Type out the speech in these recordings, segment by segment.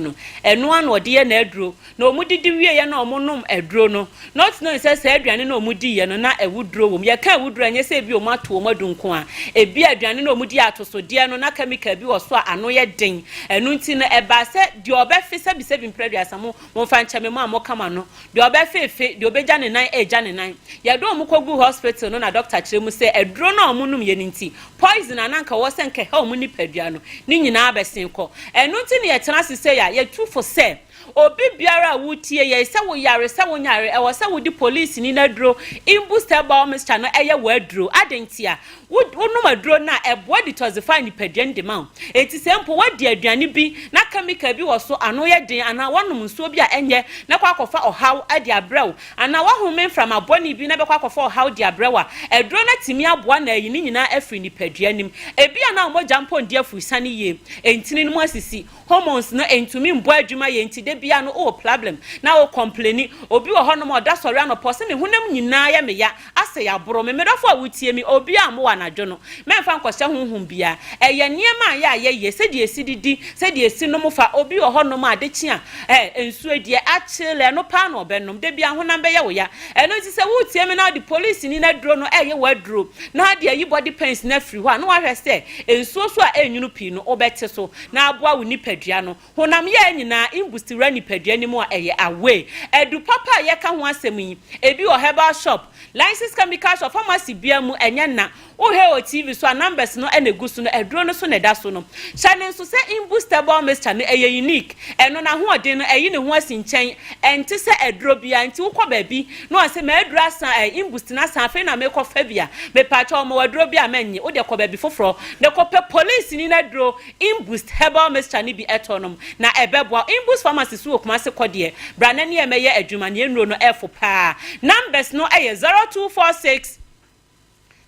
No, ɛno ara na ɔde yɛ n'aduro. Na wɔdidi wieeɛ na wɔnom aduro no, not knowing sɛ saa aduane no a wɔdiiɛ no na awuduro wɔ mu. Yɛka awuduro a, ɛnyɛ sɛ ebi wɔato wɔn adu nko ara. Ebi aduane no a wɔdi atosodeɛ no, na chemical bi wɔ so a ano yɛ den. Ɛno nti no, ɛbaa sɛ deɛ ɔbɛfe sɛbisɛbi mprɛ aduasa, mo, momfa nkyɛ me, mo a moka mo ano, deɛ ɔbɛfeefe, deɛ ɔbɛgya ne nan regya ne nan. Yɛde wɔn kɔguu hospital no na doctor kyerɛ mu sɛ aduro no a wɔnomyɛ no nti, Poison a na anka ɛwɔ sɛ anka ɛha wɔn nipadua no, ne nyinaa abɛsen kɔ. Ɛno nti na yɛtena ase sei a, yɛtu fo sɛ, obi biara a wotie yɛn, sɛ woyare, sɛ wonyare, ɛwɔ sɛ wode polisini no aduro, Imbus Herbal Mixture no yɛ w'aduro. Adɛn ntia? Wo, wonom aduro no a, ɛboa detoxify nipadua no de ma wo. Enti sɛ mpo woadi aduane bi na chemical bi wɔ so, ano yɛ den, anaa woanom nsuo bi a ɛnyɛ na kɔ akɔfa ɔhaw de abrɛ wo, Anaa woahome mframa bɔne bi na ɛbɛkɔ akɔfa ɔhaw de abrɛ wo a, aduro no atumi aboa na ayi ne nyinaa afiri nipadua no mu. Ebia na wo mogya mpo ndi afurusiane yie, ntini no mu asisi, hormones no ntumi mbɔ adwuma yie nti da biara no wowɔ problem na wo complaini. Obi wɔ hɔnom a ɔda sɔre anɔpa ɔse me honam nyinaa yɛ me ya, asɛ yɛaboro me. Me dɔfo a wotie me, obiara mmo wo anadwo no. Mɛmfa nkɔhyɛ honhom biara. Ɛyɛ nneɛma a yɛ a yɛyɛ, sɛdeɛ yɛsi didi, sɛdeɛ yɛsi nom fa. Obi wɔ hɔnom a ade kye a, ɛ, nsuo deɛ, akyele, ɛno paa na ɔbɛnom. Da biara honam bɛyɛ wo ya. Ɛno nti sɛ woretie me na wode polisini no aduro no reyɛ w'aduro, na wode ayi body pains no afiri hɔ a, na woahwɛ sɛ nsuo so a ɛrenwunu pii no, wobɛte so na aboa wo nipadua no. Honam yɛɛ nyinaa imbusti wura nipadua no mu a ɛyɛ away. Adu papa a yɛka ho asɛm yi, ebi wɔ herbal shop, licensed chemical shop, pharmacy biara mu, ɛnyɛ nna. Wohwɛ wɔ TV so a, numbers no na egu so no, aduro no so na ɛda so no. Hyɛ no nso sɛ imbustable mixture no, ɛyɛ unique. Ɛno n'ahoɔden no, ɛyi ne ho asi nkyɛn. Ɛnte sɛ aduro biara. Nti wokɔ baabi na wɔse m'aduro asa, ɛɛ, imbust no asa, afei na merekɔfa bi a, mepaakyɛw, wɔma wo aduro bi a mɛnnye. Wo deɛ kɔ baabi foforɔ na kɔpɛ polisini no aduro. Imboost herbal mixture no bi tɔ nom na ɛbɛboa wo. Imboost pharmacy so wɔ Kumasi kɔ deɛ bra na ne yɛ mɛyɛ adwuma ne nnuro no ɛfo paa. Numbers no yɛ 0246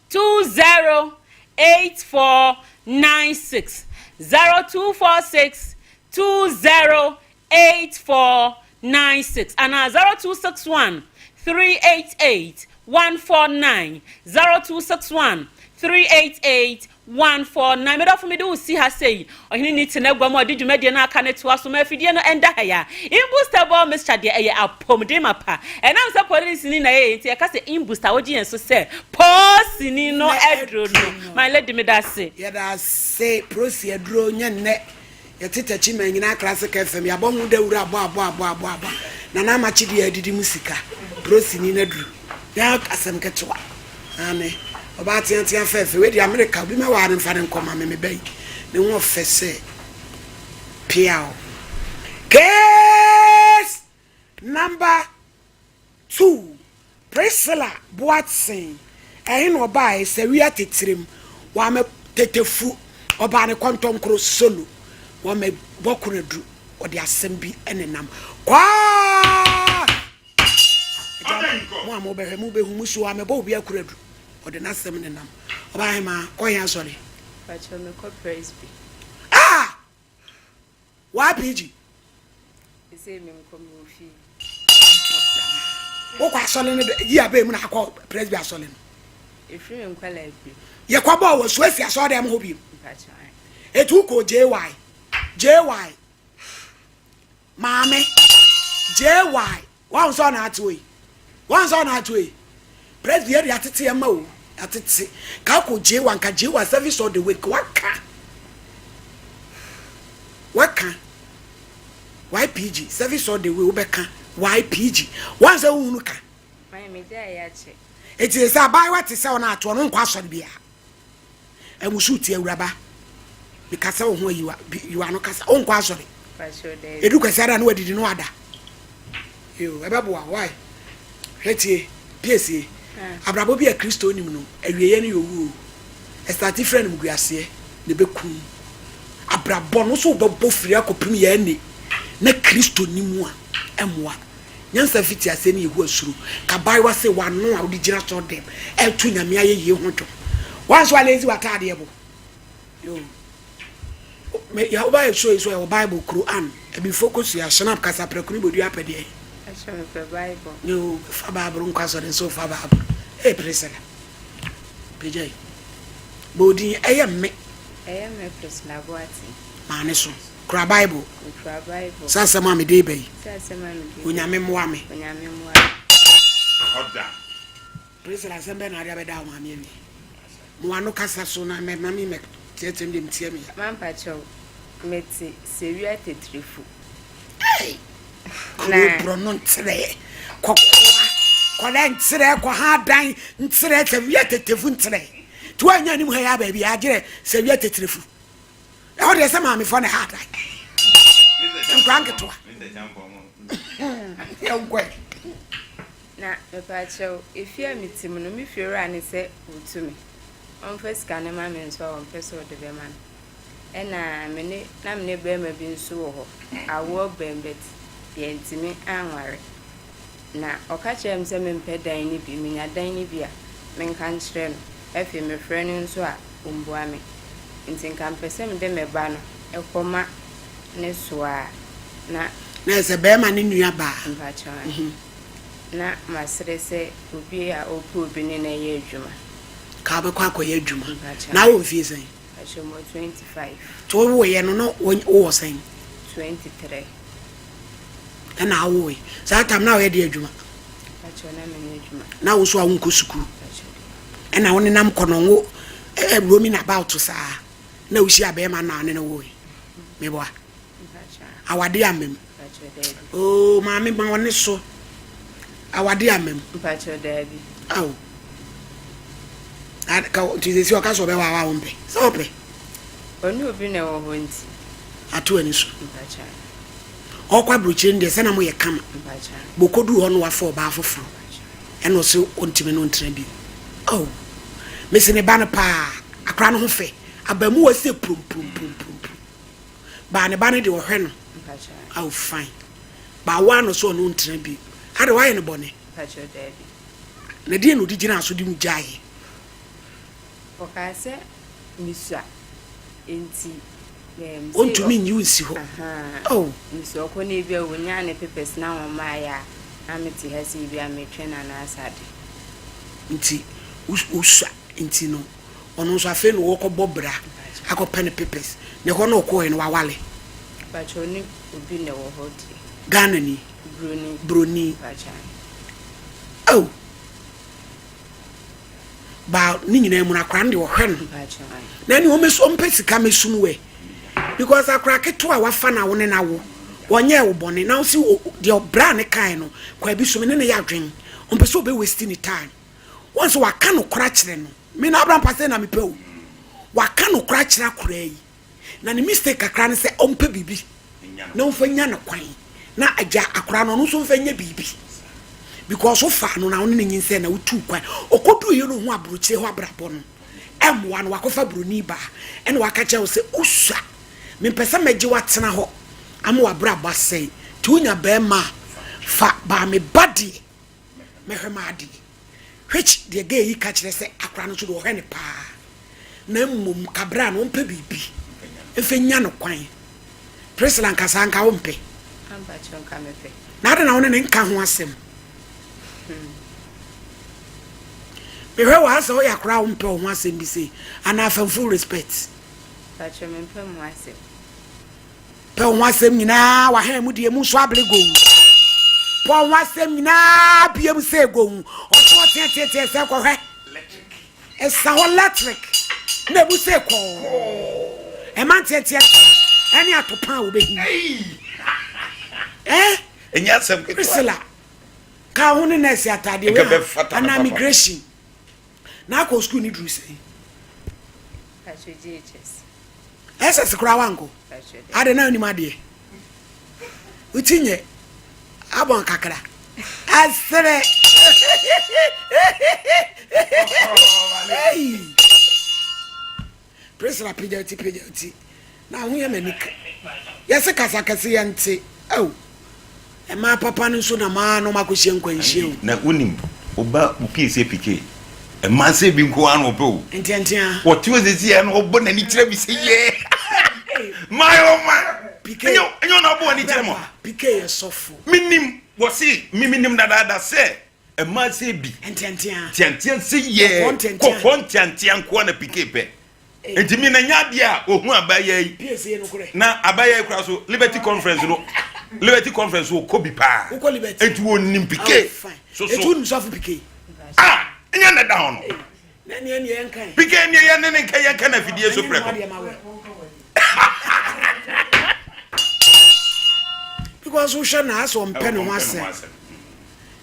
20 8496, 0246 20 8496 anaa 0261 388 149, 0261 388 149. Me dɔfo, mede wo si ha sei. Ɔhene ni te n'agua mu a ɔde dwumadie no aka no toa so ma afidie no ɛnda ha yi a. Imbustable mixture deɛ ɛyɛ apɔmuden mapa. Ɛnam sɛ polisini na ɛyɛ nti yɛka sɛ imbust a wogye yɛn so sɛ poosini no aduro no. My lady, meda ase. Yɛda ase, prosi aduro nyɛ nnɛ. Yɛte Techiman nyinaa Classic FM yɛabɔ ho dawuro abɔ abɔ abɔ abɔ abɔ Nana Amakye deɛ adidi mu sika Prosini no aduru nyɛ asɛm ketewa Aane ɔbaa teatea fɛɛfɛ wei deɛ America obi mɛwaa no mfa no nkɔ ma me me ba yi ne ho ɔfɛ sɛ peaw Case number Tuu Priscilla Boateng, ɛhe na ɔbaeɛ? Sawia Tetirem, wamɛ Tetefu, ɔbaa ne kɔntɔnkoro solo, wamɛ bɔ konadu, ɔde asɛm bi nenam. Kwaa! Agya, mo a mobɛhwɛ, mobɛhu, mo so wamɛ bɔ obi akoradu, ɔde n'asɛm nenam. Ɔbaa hemaa, kɔ he asɔre? Pakyɛ mekɔ Presby. Ah! YPG. Sesei me nkɔ me wɔ fie. Wokɔ asɔre no yi abɛɛ mu na akɔ presby asɔre no. Efiri me nkwalaa bi. Yɛkɔ bɔɔ wɔ so esi asɔre dɛm hɔ bio. Etu wokɔ JY JY maame JY. Wahu sɛ ɔna ate wei. Wahu sɛ ɔna ate wei. Presby yɛ de atete yɛ ma o. Atete. Ka kɔ J1 ka J1 service all the way. Ka waka. Waka. YPG service all the way wobɛka YPG. Wahu sɛ wohunu ka. Eti sɛ abaayewa te sɛ ɔna ate ɔno nkɔ asɔre biara. Ɛmusu ti awuraba. Mekasa wo ho ayiwa yiwa no kasa. Wonkɔ asɔre. Edu kwasiada na wadidi no ada. Yo, ɛbɛboa why? Hwɛ tie, piesie. Abrabɔ bi a Kristo nim no, awieɛ no yɛ owuo. Ɛstate firi animguaseɛ na ɛbɛkum. Abrabɔ no so wobɛbɔ firi akɔpem yɛ ɛnne na Kristo nim a, ɛmmoa. Nyansa fiti aseɛ ne Yehowa suro. Kabaayewa se w'ano a wode gyina asɔre dɛm ɛreto Nyame ayɛyie ho dwom. Woanso alezi w'ataadeɛ bo. Yo. Me ya woba show yi so ɛwɔ Bible, Quran, abifo kosua, Schnapp, kasaprɛko ne bodua apɛ deɛ. Ɛhyɛ me pɛ Bible. Yo, fa Bible nkɔ asɔre nso fa Bible. Hey Priscilla. Pagya yi. Bɔ odin ɛyɛ me. Ɛyɛ me Priscilla Boateng. Maame so. Kura Bible. Mekura Bible. Sɛ asɛm a mede reba yi. Sɛ asɛm a mede reba yi. Onyame mmoa me. Onyame mmoa me. Ɔda. Priscilla, asɛm bɛn na wode abɛda wo maame awie? Ma w'ano kasa so na mma me mmɛteɛteɛm deɛ meteɛ me ya. Mampakyɛw, mete Sewia Tetrefo. Ei! Kuro borɔno nterɛ, kɔkoa, kɔlɛ nterɛ, kɔha adan nterɛ, Sewia Tetefu nterɛ. Nti woannya anim ha yi a baabi a agyerɛ Sewia Tetrefo. Ɛhɔ deɛ sɛ maamefoɔ na ɛha adan. Nkora nketewa. Yɛnkɔ ɛ. Na mepaakyɛw, efie a mete mu no, me fiewura ne sɛ otu me. Ɔmfa sika no ma me nso a ɔmpɛ sɛ ɔde bɛma no. Ɛna me ne na me ne barima bi nso wɔ hɔ, awoɔ bɛn but yɛantumi anware. Na ɔka kyerɛɛ me sɛ mempɛ dan no bi, menya dan no bi a, menka nkyerɛ no. Afei mefrɛ no nso a, ɔmmua me. Nti nka mepɛ sɛ mede me ba no kɔma ne soa a, na. Na ɛsɛ barima no nua baa. Mpakyɛw ae. Na masrɛ sɛ obi a ɔpɛ obi ne no yɛ adwuma. Ka wobɛkɔ akɔyɛ adwuma. Mpakyɛw. Na wowɔ mfie sɛn? Mpakyɛw mewɔ 25. Nti wowoeɛ no na wowɔ sɛn? 23. Ɛna awoe. Saa tam na woyɛ deɛ adwuma? Mpakyɛw na menyɛ adwuma. Na wo nso a wonkɔ sukuu? Mpakyɛw deɛ. Ɛna wonenam kɔnɔngo ɛ roaming about saa na wohyia bɛrima na ɔne no woe. Meboa? Awade ama mu. Oh, maame ma ɔne so. Awade ama mu. Mpakyɛw daabi. Awo. Ka nti sɛ si ɔka sɛ ɔbɛwɔ awa wompɛ. Sɛ ɔpɛ. Ɔne obi na ɛwɔ hɔ nti. Ato ani so. Mpakyɛw. Ɔkɔ aburokyire no deɛ sɛ na moyɛ kama. Mpakyɛw. Bɔkɔduu hɔ no wafa ɔbaa foforɔ. Ɛna ɔse ɔntumi no ntena bio. Oh. Mese ne ba no paa. Akora no ho fɛ. Abamuwa sɛ purumpurumpurumpurum. Baa ne ba no deɛ ɔhwɛ no. Oh fine. Baa waa no so ɔne wo ntena bio. Adɛ wayɛ no bɔne? Na deɛ na ɔde gyinaa so de wo gyaeɛ? Ɔkaa sɛ mesua nti ɛɛm. Ɔntumi nyi wo nsi hɔ. Oh. Mesua ɔkɔ na ebi a ɔnyaa ne papers na ɔmmaeɛ a na mete ha sɛ ebi a metwɛn anaasɛ ade. Nti wosua nti no ɔno nso afei na ɔkɔbɔ bra akɔpɛ ne papers na ɛhɔ na ɔkɔɔɛ no wawale. Mpakyɛ ɔne obi na ɛwɔ hɔ deɛ. Ghana ni. Broni. Broni. Mpakyɛ. Oh. Ba ne nyinaa mu no akora no deɛ ɔhwɛ no. Mpakyɛ. Na ɛne ɔmɛsu ɔmpɛ sika mɛsum wɛ because akora ketewa a wafa na wo ne na wo wɔnyɛ wo bɔne na wosi deɛ bra ne kae no kwa bi so me ne ne yɛ adwen ɔmpɛ sɛ ɔbɛ waste ne time wɔn sɛ waka no kora kyerɛ no. Me na Abraham pasɛ na mepɛ o. Waka nokorɛ akyerɛ akoraa yi. Na ne mistake kakra ne sɛ ɔmpɛ biribi na ɔmfa nya no kwan na agya akoraa no ɔno nso mfa nyɛ biribi. Because wofaa no na wo ne no nyinsɛn na wotuu kwan. Ɔkɔduiɛ no ɔhu aburokyire hɔ abrabɔ no ɛmmoa no wakɔfa buroni baa ɛna waka kyerɛ wo sɛ wosua mempɛ sɛ mɛgye wo atena hɔ ama w'abrabɔ asɛe nti wonya bɛrima a fa baa me ba deɛ mɛhwɛ m'adeɛ which deɛ girl yi ka kyerɛ sɛ akora no nso deɛ ɔhwɛ no paa na mmom kabra no ɔmpɛ biribi mfa nya no kwan Priscilla nka saa nka wompɛ na ade na wo ne ne nka ho asɛm mehwɛ wɔ ha sɛ woyɛ akora a wompɛ wo ho asɛm bi sei anaa fam full respect Patrɔ mempɛ mo asɛm Pɛ wo ho asɛm nyinaa w'ahan mu deɛ mu nso abere gowu. Pɛ wo ho asɛm nyinaa bie mu sɛ gowu. Ɔto ɔteɛteɛteɛ sɛ kɔhwɛ. Ɛsa hɔ electric na emu sɛ kɔɔ. Ɛma nteɛteɛ ɛne atopa a wobɛhim. Eh? Ɛnyɛ asɛm ketewa. Priscilla, ka ho ne nɛɛse ataadeɛ wei anaa migration. Na akɔ sukuu ne duru sɛn? Patrɔ JHS. SS koraa wankɔ? Adɛn na wonim adeɛ? Wo ti nyɛ abɔn kakra. Asere. Hey. Priscilla pagya ti pagya ti. Na ho yɛ m'ani ka. Yɛse kasa kɛse yɛnte. Oh. Mmaa papa no nso nam ara na wɔakɔhyia nkwanhyia o. Na wonim, wo ba wo pie sɛ pike. Mmaa sɛ bi nko ara na ɔpɛ o. Nteantea. Wɔte hɔ sɛsi a na ɔbɔ n'ani kyerɛ me sɛ yɛ. My oh my. Pike. Ɛnyɛ ɛnyɛ ɔna ɔbɔ w'ani kyerɛ mo. Pike yɛ sɔfo. Menim, wɔse me menim dadaada sɛ mmaa sɛ bi. Nteantea. Nteantea sɛ yɛ. Kɔkɔɔ nteantea. Kɔkɔɔ nteantea nko ara na pike pɛ. Nti mi na nya adeɛ a ohun abaayewa yi. Na abaayewa yi kura so Liberty Conference no Liberty Conference wɔ kɔ bi paa. Nti wɔ nim pike. Oh, so so. Etu nim sɔfo pike. Ah, nya na da hɔ no. Pike ne yɛ ne ne nka yɛn ka na fidie so prɛko. Because wohwɛ na asɛ ɔmpɛ ne ho asɛm.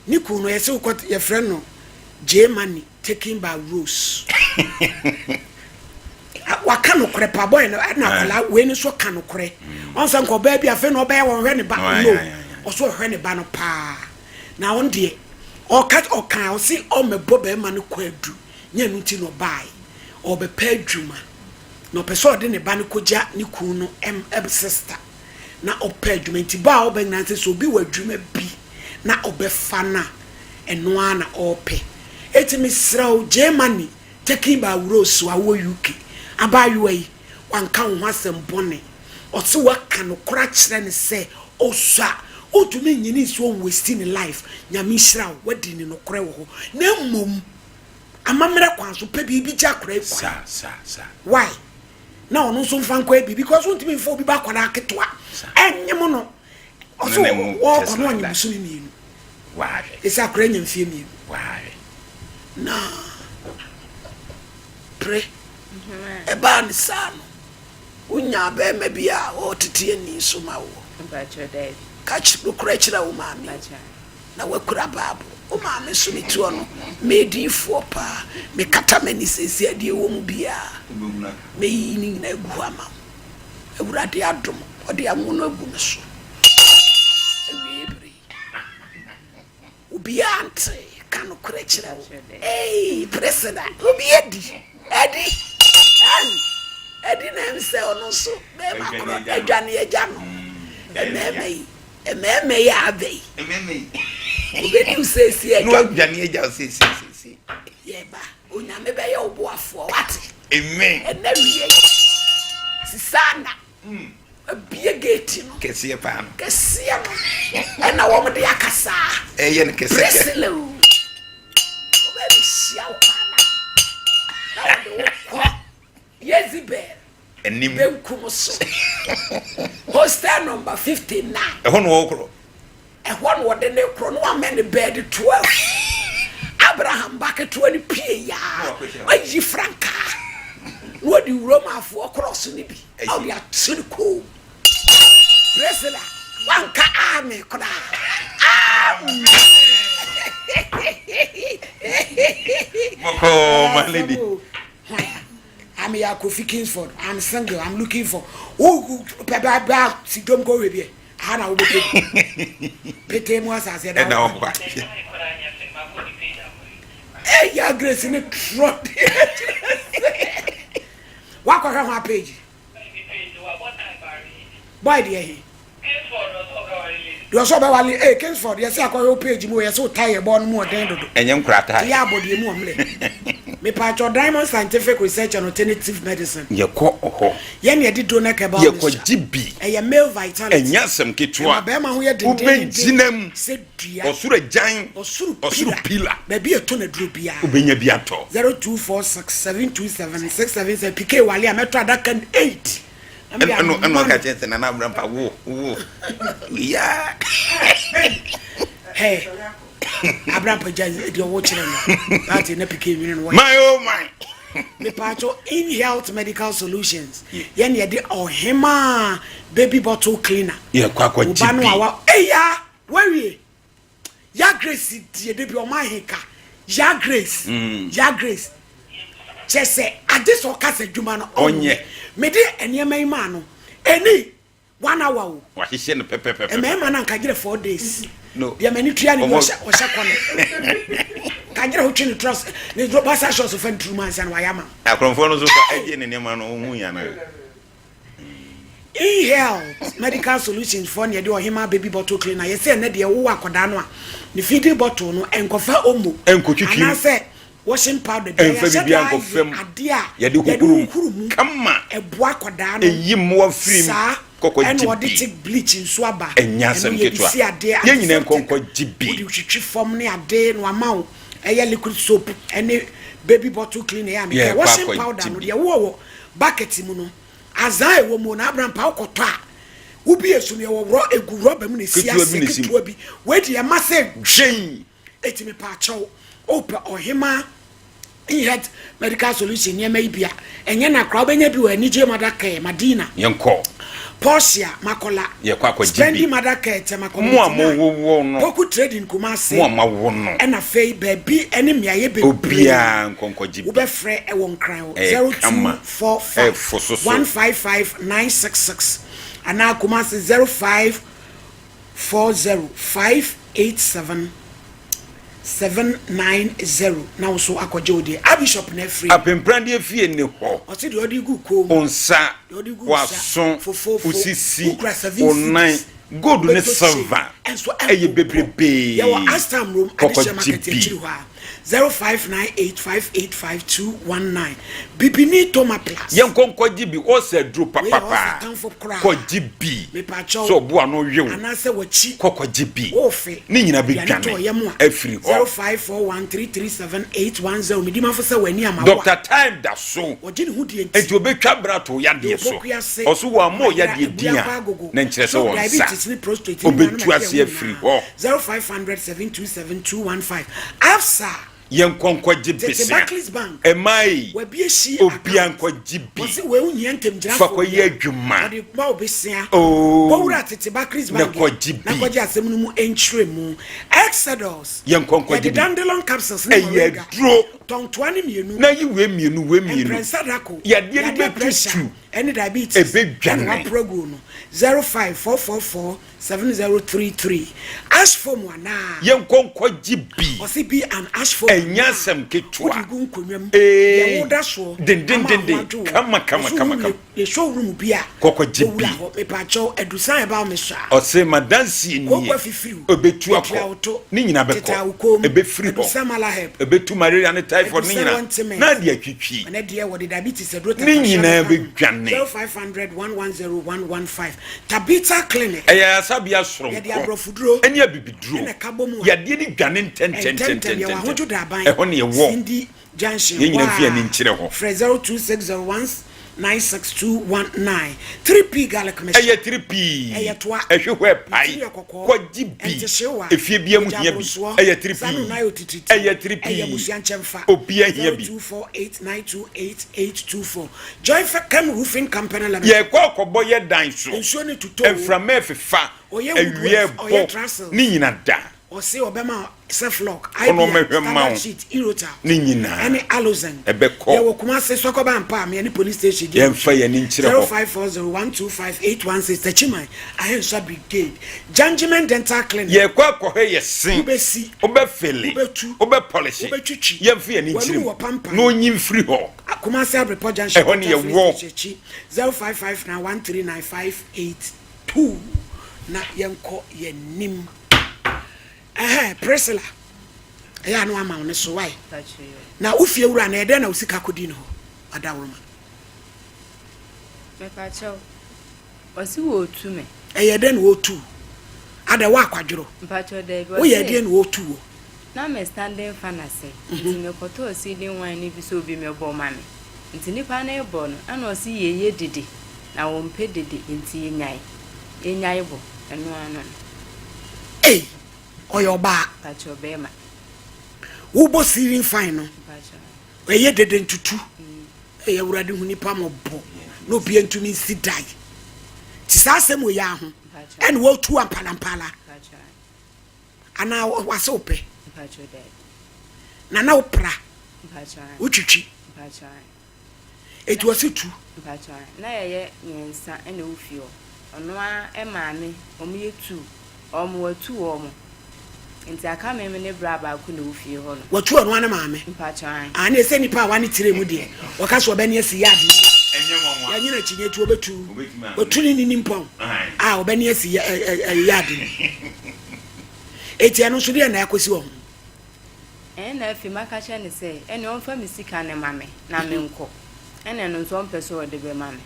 Ne kun no yɛsɛ wokɔ yɛfrɛ no Germany. Taken by Rose. Waka nokorɛ pa boy no ɛna akwadaa wei no nso ka nokorɛ. Ɔn sɛ nka ɔbaa bi afei na ɔbɛyɛ wɔn hwɛ ne ba no ɔso ɔhwɛ ne ba no paa. Na ɔn deɛ ɔka ɔka ɔse ɔmɛbɔ bɛrima no kɔ adu nyɛ no nti na ɔbae ɔbɛpɛ adwuma na ɔpɛ sɛ ɔde ne ba no kɔgya ne kun no ɛm sister na ɔpɛ adwuma nti ba a ɔba nyinaa sɛ sɛ obi wɔ adwuma bi na ɔbɛfa no a, ɛno ara na ɔrepɛ. Enti mesrɛ wo, Germany, taking by Rose a wowɔ UK, abaayewa yi, wanka wo ho asɛm bɔne. Ɔse woaka nokorɛ akyerɛ no sɛ ɔsua, wontumi nnye no nsi ɔnwasti ne life. Nyame nhyira wo, woadi ne nokorɛ wɔ hɔ. Na mmom, amammerɛ kwan so, pɛ biribi gya akwadaa yi kwan. Why? Na ɔno nso mfa nkɔyɛ biribi because wontumi mfa obi ba akwadaa ketewa ɛnyem no. Ɔsɛ wɔkɔ no ɔnye bosome mmienu. Ɛsɛ akora nya mfie mmienu. Na pere ɛbaa ne saa no wonyaa bɛrima bi a ɔtete ani so ma woɔ. Ka nokorɛ kyerɛ wo maame na wakura Bible. Wo maame so ne tuo no mɛdiifoɔ paa. Mekata m'ani seesei adeɛ wɔ mu biara mɛyiyi ne nyinaa agu hɔ ama wo. Awurade adom, ɔde anwono agu me so. Awiei bere yi, obiara nte ka nokorɛ kyerɛ wo. Ei, Priscilla, obi adi, adi, adi na ɛm sɛ ɔno nso bɛrima korɔ adwane agya no. Mmarima yi, mmarima yi a aba yi, obɛdi wo seesie adwa. Na wadwane agya wo seesie seesie. Yɛba, Onyame bɛyɛ wo boafoɔ, wate? Amen. Ɛnɛ wia yi, sisana abie gate no. Kɛseɛ paa no. Kɛseɛ no. Ɛna wɔn de akasaa. Ɛyɛ no kɛseɛ. Priscilla o. Wɔbɛ bi hyia wo kwan na. Na wɔde wo kɔ Jezebel. Anim. Benkum so. Hostel number 59. Ɛhɔ na wɔkorɔ. Ɛhɔ na wɔde no rekorɔ, na wɔama no bɛɛde 12. Abraham ba ketewa no pue yaa, wayi frankaa, na wɔde Romafoɔ krɔɔso no bi a wɔde ato ne kɔn mu. Priscilla, wanka amen koraa. Amen. Bɔkɔɔ, my lady. I'm ya Kofi Kingsford. I'm single. I'm looking for. Who pɛ bɛ bɛ si dom kɔ hwɛ bi. Aha na wobɛpɛ bi. Petee mu asase ɛda hɔ kwa. Ɛyɛ Grace ne trɔ deɛ kyerɛ sɛ wakɔhwɛ ho apage. Boy deɛ he. Deɛ ɔsɛ ɔbɛwale ee Kingsford yɛsɛ akɔhwɛ wo page mu o yɛsɛ wo tae ɛbɔ no mu ɔden dodo. Ɛnyɛ nkora tae. Te yɛ abɔdeɛ mu ɔmmerɛ. Mepaakyɛw Diamond Scientific Research and Alternative Medicine. Yɛkɔ hɔ. Yɛn na yɛde Donec Herbal Mixture. Yɛkɔgye bi. Ɛyɛ male vitality. Ɛnyɛ asɛm ketewa. Ɛma bɛrima ho yɛ dendeenden. Wobɛgyina mu. Sɛ dua. Ɔsoro agyan. Ɔsoro Ɔsoro pila. Baabi a ɛtɔ n'aduro biara. Wobɛnya bi atɔ. 0246 727 677 PK Wale a mɛtɔ adaka 8. Ɛna ɛna ɔka kyerɛ sɛ Nana Abrampa wo wo yaa. Hey. Abrampa gya deɛ ɔwɔ kyerɛ no. Party na PK nwene no. My oh my. Mepatwo in health medical solutions. Yɛn yɛde ɔhemaa baby bottle cleaner. Yɛ kɔ akɔ gye bi. Oba no awa. Eya wawie. Ya Grace deɛ de bi ɔmo ahenka. Ya Grace. Mm. Ya Grace. Kyɛ sɛ agye sɛ ɔka sɛ adwuma no ɔnyɛ. Mede nneɛma yi maa no. Ɛni one hour o. Wahyehyɛ no pɛpɛpɛpɛ. Mmarima no anka gyerɛ four days. No. Deɛ m'ani tua ne bi ɔhyɛ ɔhyɛ kɔ no. Ka gyerɛ wotwe ne trɔs ne basa shorts fa nturu mu ansa na wayɛ ama. Akorɔmfoɔ no nso fa ɛgye ne nneɛma no ohun yan na. E-health medical solutions foɔ na yɛde ɔhemaa baby bottle cleaner yɛsɛ ɛnɛ deɛ wowɔ akwadaa no a ne feeding bottle no ɛnkɔfa omo Ɛnkɔtwitwi mu. anaasɛ Washing powder bi a Ɛmfa yɛahyɛ biribiara da nkɔfa ayɛ mu. adeɛ a Yɛde yɛde hohoro mu hohoro mu. kama. Ɛboa akwadaa no. Ɛyi mmoa firi mu. Saa Kɔkɔ ɛna gye wɔde bi. te bleach nso aba. Ɛnyɛ Ɛno asɛm yɛde ketewa. si adeɛ, Yɛn nyinaa nkɔ antiseptic. nkɔ gye bi. Wode twitwi fam ne ade na wama wo ɛyɛ liquid soap ɛne baby bottle cleaner yɛ a meka. Yɛkɔ Washing akɔ powder gye no bi. deɛ wowɔ wɔ. Bucket mu no, azaa a ɛwɔ mu no, abrampa wokɔtɔ a, wobie so no, yɛwɔ rɔ, egu rɔba mu na esi Ketewa bi aseɛ na esi mu. ketewa bi. Wei deɛ ɛma sɛ Hwɛn! Eti mepaakyɛw, wopɛ ɔhemaa Inhealth Medical Solution nneɛma yi bi a, ɛnyɛ na koraa wobɛnya bi wɔ Anigye Mother Care, Madina, Yɛnkɔ. Portia, Makola, Yɛkɔ akɔgye bi. Spendy Mother Care, Tema Mo a Community 9, mowowo no. Poku Trading, Kumasi, Mo a moawo no. ɛna afei baabi ne mmeaeɛ bebree. Obiara nkɔ nkɔgye bi. Wobɛfrɛ wɔ Nkran wɔ Ɛyɛ kama. 0245 Ɛfo so so. 155 966 anaa Kumasi 05 40587 790 na wo so akɔgye wo deɛ. Abishop na afiri. Apempradeɛ fie nni hɔ. Ɔse deɛ ɔde gu kɔn Wo mu. nsa, Deɛ ɔde gu nsa, w'aso, fofoofo, wo sisi, wokura seven wo nan, cedis, gold ne wobɛtɔ chain, silver ɛnso ɛyɛ ɛnkɔ pɔ. bebrebee. Yɛwɔ Astam Room, Adehyɛ Kɔkɔgye Market bi. akyiri hɔ a. 0598585219. Bibini Toma Plus. Yɛnkɔ nkɔgye bi, ɔsɛ aduro Wei yɛ ɔsɛ papapa. atamfo koraa. Kɔgye bi. Mepakyɛw, Sɛ ɔbo ano we wo. anaasɛ w'akyi. Kɔ kɔgye bi. Wofe. Ne nyinaa Aduane tɔ bɛdwane yam a. afiri hɔ. 0541337810 Medimafo sɛ w'ani ama wo a. Doctor Time da so. Ɔgye ne ho die nti. Enti ɔbɛtwa bra to wo yadeɛ so. Deɛ ɔbɔ kuase. Ɔso wɔammɔ wo Mayera, yadeɛ din abua a, kɔ agogo. na nkyerɛ sɛ Stroke, wɔn nsa. diabetes ne prostate ne nuanom Ɔbɛtu ɛde aseɛ ɛho afiri nyinaa. hɔ. 0500 727 215 Absa. Yɛnkɔ nkɔgye Tete besea. Barclays Bank. Mmaa yi, Wabue shi obia account. nkɔgye bi. Wɔse wei wohia Fa ntamgyinafoɔ kɔyɛ bi a, adwuma. wɔde ma wo besea. Oo, Bɔwura Tete Barclays na Bank kɔgye na bi. kɔgye asɛm no mu nkyerɛmu. Exodus, Yɛnkɔ nkɔgye Yɛde bi. Dandelion capsules ne Ɛyɛ Moringa, aduro. tɔntoa ne mmienu, Na yi wei mmienu, wei mmienu. mprɛnsa dako, Yadeɛ no yadeɛ pressure bɛtutu. ne diabetes ɛna Ɛbɛdwane. wapra aguo no, 05444 7033 Ash foam anaa? Yɛnkɔ nkɔgye bi. Ɔse bi an ash foam Ɛnyɛ anaa? asɛm ketewa. Wode gu nkonnwa mu, deɛ Eei, woda soɔ ama dendendenden, ho adwo wo. kama kama Ɔse kama wohu kama. yɛ showroom bi a, Kɔ kɔgye kɔwura bi. hɔ. Mepaakyɛw, adusan ɛba wo me so a. Ɔse m'adanseɛ nie, Kooko afifiriw, ɛbɛtu etua akɔ, wo to, ne nyina bɛkɔ, tetaa wo kɔn mu, ɛbɛfiri hɔ, adusan malahɛb. ɛbɛtu malaria ne typhoid ne Adusan nyina, wɔn cement. na ade atwitwi. Ɛnɛ deɛ wɔde diabetes aduro Ne tatasha nyinaa bɛka ho. bɛdwane. 0500 110 115 Tabitha Clinic. Ɛyɛ ayaresabea Yɛde soronko aborɔfoduro ne abibiduro. na ɛka bɔ mu a. Yadeɛ no dwane Ntɛmntɛm, yɛwɔ ntɛntɛntɛntɛntɛm. Ahodwo Daban, Ɛhɔ na yɛwɔ. Cindy Junction Yɛn hɔ nyinaa mfi a. ani nkyerɛ hɔ. Frɛ 0260196219. 3P Garlic Mixture. Ɛyɛ tiri pii. Ɛyɛ toa. Ɛhwe hɔ Ne ɛpae. tiri yɛ kɔkɔɔ. Kɔgye bi. Ɛntehyewa. Efie biara mu Mogya hia bi. aborosoɔ. Ɛyɛ tiri Saa no pii. na ayɛ otitiritii. Ɛyɛ tiri Ɛyɛ pii. abusua nkyɛmfa. Obiara hia bi. 0248928824. Joy Fechem Roofing Company Limited. Yɛrekɔ akɔbɔ yɛ dan so. Nsuo ne tutɔ o. Mframa ɛfefa, Ɔyɛ awia Woodworth, ɔyɛ ɛbɔ, Trussell. ne nyina da. Ɔse ɔbɛma Ceflock, Ɔno IBM, ɔmɛhwɛ mma Standard wo, Sheet, Erotal, ne nyinaa ɛne Alozen. ɛbɛkɔ. Yɛwɔ Kumasi, Sɔkɔba Ampaa, ne Police Station di Yɛmfa yɛn ani nkyerɛ hɔ. 0540125816 Techiman, Ahensa Brigade, Gyangyement Dental Clinic. Yɛrekɔ akɔhwɛ yɛ se. Wobɛsi. Wobɛfele. Wobɛtu. Wobɛpɔlehye. Wobɛtwitwi. Yɛmfa yɛn ani nkyerɛ W'anum mu. wɔ pampan. Na ɔnyi mfiri hɔ. Kumasi Abrepɔ Junction Ɛhɔ ne Total Filling yɛwɔ. Station akyi, 0559139582 na yɛnkɔ yɛn anim. Ɛhɛn, Priscilla, ɛyɛ a na wama wo ne so, why? Na wo fie wura no, ɛyɛ dɛn na wo sika kɔdi ne hɔ? Adaworoma. Mepakyɛw, ɔse wɔretu me. Ɛyɛ dɛn na wɔretu wo? Ada, wo akwadworɔ. Mpakyɛw, daabi, ɔse. Woyɛ deɛn na wɔretu wo? Na me standing fan ase nti me kɔtɔɔ ceiling wine no bi sɛ obi mɛbɔ ma me nti nipa no rebɔ no ɛna ɔse yɛyɛ dede na wɔmpɛ dede nti yɛnyae yɛnyae bɔ ɛno ara no no. Ei ɔyɛ ɔbaa. Mpakyɛw bɛɛma. Wo bɔ ceiling fan no Mpakyɛw. Ɛyɛ dede ntutu. Ei awurade hu nipa mɔbɔ na obia ntumi nsi dan ti saa asɛm wei ara ho ɛna wɔtu ampalampala. Mpakyɛw. Anaa wase wo pɛ? Mpakyɛw daabi. Na na wo pra? Mpakyɛw ae. Wo twitwi? Mpakyɛw ae. Eti wɔse tu? Mpakyɛw ae. Na yɛyɛ miɛnsa ɛna ɛwɔ fie hɔ. Ɔno ara ɛmaame ɔmo yɛ two. Ɔmo watu wɔn. Nti aka me ne bra baako na ɛwɔ fie hɔ nom. Watu ɔno ara ne maame? Mpakyɛw ae. Aane ɛsɛ nipa a wane tire mu deɛ wɔka sɛ ɔbɛne asi yɛ adeɛ a yɛnyɛ no akyinnye nti wɔbɛtu watu ne ne nimpɔn a ɔbɛne asi yɛ yɛ ade mu eti ɛno nso deɛ na akɔsi wɔ ho. Ɛna afei maka kyerɛ no sɛ ɛne ɔmfa me sika no ma me na menkɔ ɛna ɛno nso ɔmpɛ sɛ ɔde bɛma me.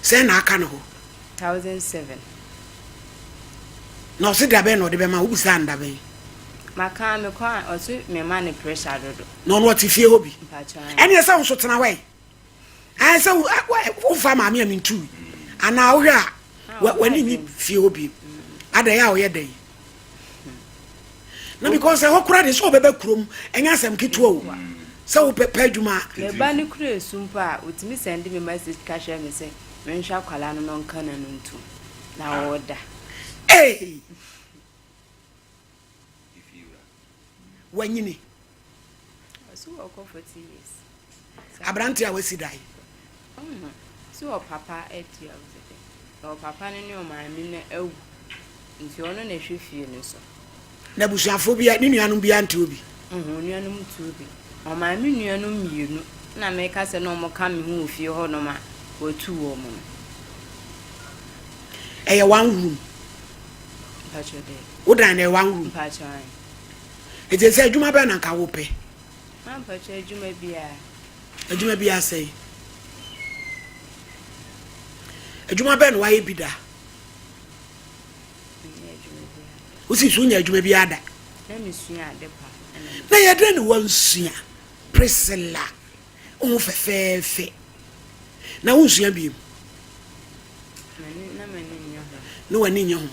Sɛn na aka no hɔ? 1007. Na ɔse dabɛn na ɔde bɛma wo? Wobisaa no dabɛn? Maka a mekɔ a ɔse mema no pressure dodo. Na ɔno ɔte fie hɔ bi? Mpakyɛw ae. Ɛneɛ sɛ wo nso tena hɔ ɛ. Ayɛ sɛ womfa maame a mentu anaa wohwɛ a w'ani nyi fie hɔ bio. Adɛn a ɔyɛ dɛn? Na because ɛhɔ koraa de sɛ ɔbɛba kurom ɛnyɛ asɛm ketewa o. Sɛ wopɛ pɛ adwuma. Me ba no kura esu mpo a, otumi sɛnde me message ka kyerɛ me sɛ menhwɛ akwadaa no na ɔnka n'ano ntom na ɔreda. Hey! Wanyini. Ɔsi ɔkɔ 40 years. Aberante a wasi dan. Si ɔpapa adi a ɔsɛ dɛ. Na ɔpapa no ne ɔmaame no awu. Nti ɔno na ɛhwɛ fie no so. Na abusuafoɔ bi ne nuanom biara nte hɔ bi? Onuanom te hɔ bi. Ɔmaame nuanom mmienu na meka sɛ na wɔka me ho wɔ fie hɔnom a wɔatu wɔn no. Ɛyɛ one room? Mpakyɛ dɛ. Wo dan no ɛyɛ one room? Mpakyɛ ae. Nti sɛ adwuma bɛn na nka wopɛ? Mampakyɛ adwuma biara. Adwuma biara sɛn? Adwuma bɛn na wayɛ bi da? Wosi so wonya adwuma biara da? Na yɛ dɛn na wansua? Priscilla, wo ho fɛfɛɛfɛ. Na wonsua biem? Na w'ani nye ho.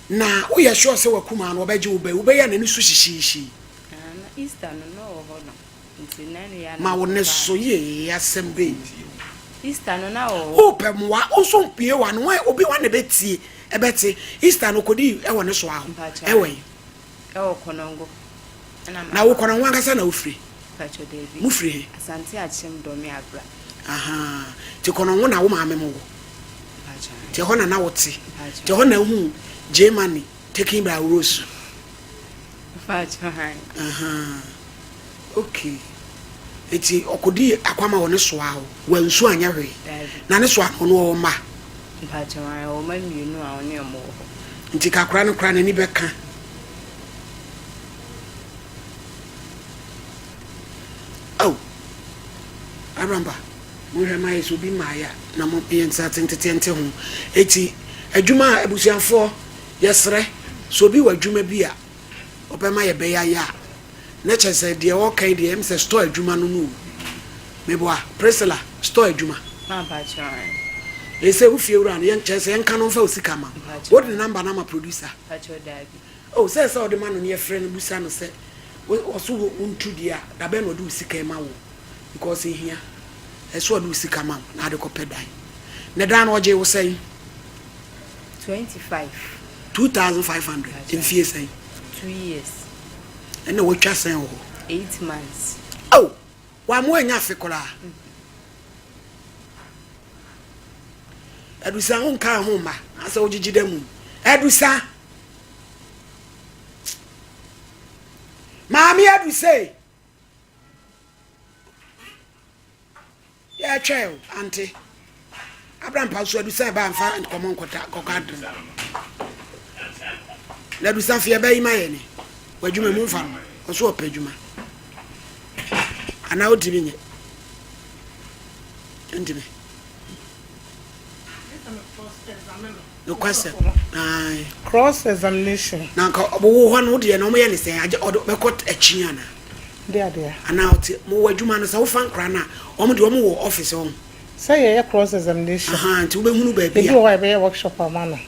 Na woyɛ sure sɛ w'akumaa no ɔbɛgye wo ba yi, wobɛyɛ a n'ani so hyihyiihyi. Easter no na ɔwɔ hɔ no. Ma wo nne so yie asɛm bɛn ni. Easter no na ɔwɔ. Wopɛ mmoa wo nso mpue w'ano wɔn obi wɔn na ɛbɛtie ɛbɛte Easter no kɔdi ɛwɔ ne so aho ɛwɔ yi. Ɛwɔ Kɔnɔngo. Na wo Kɔnɔngo ankasa na wofiri? Mpakyɛ daabi. Mo firi he? Asante Akyem Dɔme Abra. Ahaa nti Kɔnɔngo na wo maame mo wɔ? Mpakyɛ. Nti ɛhɔ na na wote? Mpakyɛ. Nti ɛhɔ na wohuu Germany taking by Rose? Mpakyɛ hann. Ahaa okay nti ɔkɔdii akwama wɔ ne soa hɔ wansu anyɛ hwee Daabi. na ne soa no ɔno ɔwɔ mma? Mpakyɛ hann ɔwɔ mma mmienu a ɔne ɔmo wɔ hɔ. Nti kakora no koraa n'ani bɛka. Ao Abramba monhwɛ ma yɛ sɛ obi mmaeɛ a na mo yɛ nsa nteteɛ nte ho eti adwuma a abusuafoɔ Yɛsrɛ, sɛ obi wɔ adwuma bi a ɔbɛma yɛbɛyɛ ayɛ a, na kyerɛ sɛ deɛ ɔreka yi deɛ, ɛyɛ me sɛ store adwuma no no o. Meboa? Priscilla, store adwuma. Mpakyɛw. Ee sɛ wo fie wura no, yɛn, kyerɛ sɛ yɛnka no mfa wo sika mma wo. Mpakyɛw. Wode ne number no ama producer? Mpakyɛw, daabi. Oh, sɛ sɛ wode ma no na yɛfrɛ no bisa no sɛ, wo, ɔso wo, wontu deɛ a, da bɛn na ɔde wo sika rema wo? Because ehia. Ɛsɛ sɛ ɔde wo sika ma wo na ade kɔpɛ dan. Na dan no ɔgyee wo sɛn? 25. 2500 mfie sɛn? 2 years. Ɛna watwa sɛn wɔ hɔ? 8 months. Oh, wama wanya afe koraa. Adusa wo nkaa ho mma asɛ wogyegye da mu. Adusa. Maame Adusa e. Yɛtwɛn o, ante. Abrampa nso adusa ɛba nfa nkɔmɔ nkɔta nkɔkɔ adere. Na adusa fi ɛbɛ yi ma yɛ ne. W'adwuma mu nfa no. Ɔso ɔpɛ adwuma. Anaa ɔntumi nyɛ. Ntumi. Nokwasɛm. Ae. Cross examination. Na nka ɔbɛwɔ hɔ no wo deɛ na wɔyɛ ne sɛn agye ɔde bɛkɔ akyi anaa? De adeɛ. Anaa ɔte mo wɔ adwuma no sɛ wofa nkora no a wɔn deɛ wɔn wɔ office hɔ. Sɛ yɛyɛ cross examination. Ahaa nti wobɛhunu baabi a. Ebi wɔ hɔ a yɛbɛyɛ workshop ama no.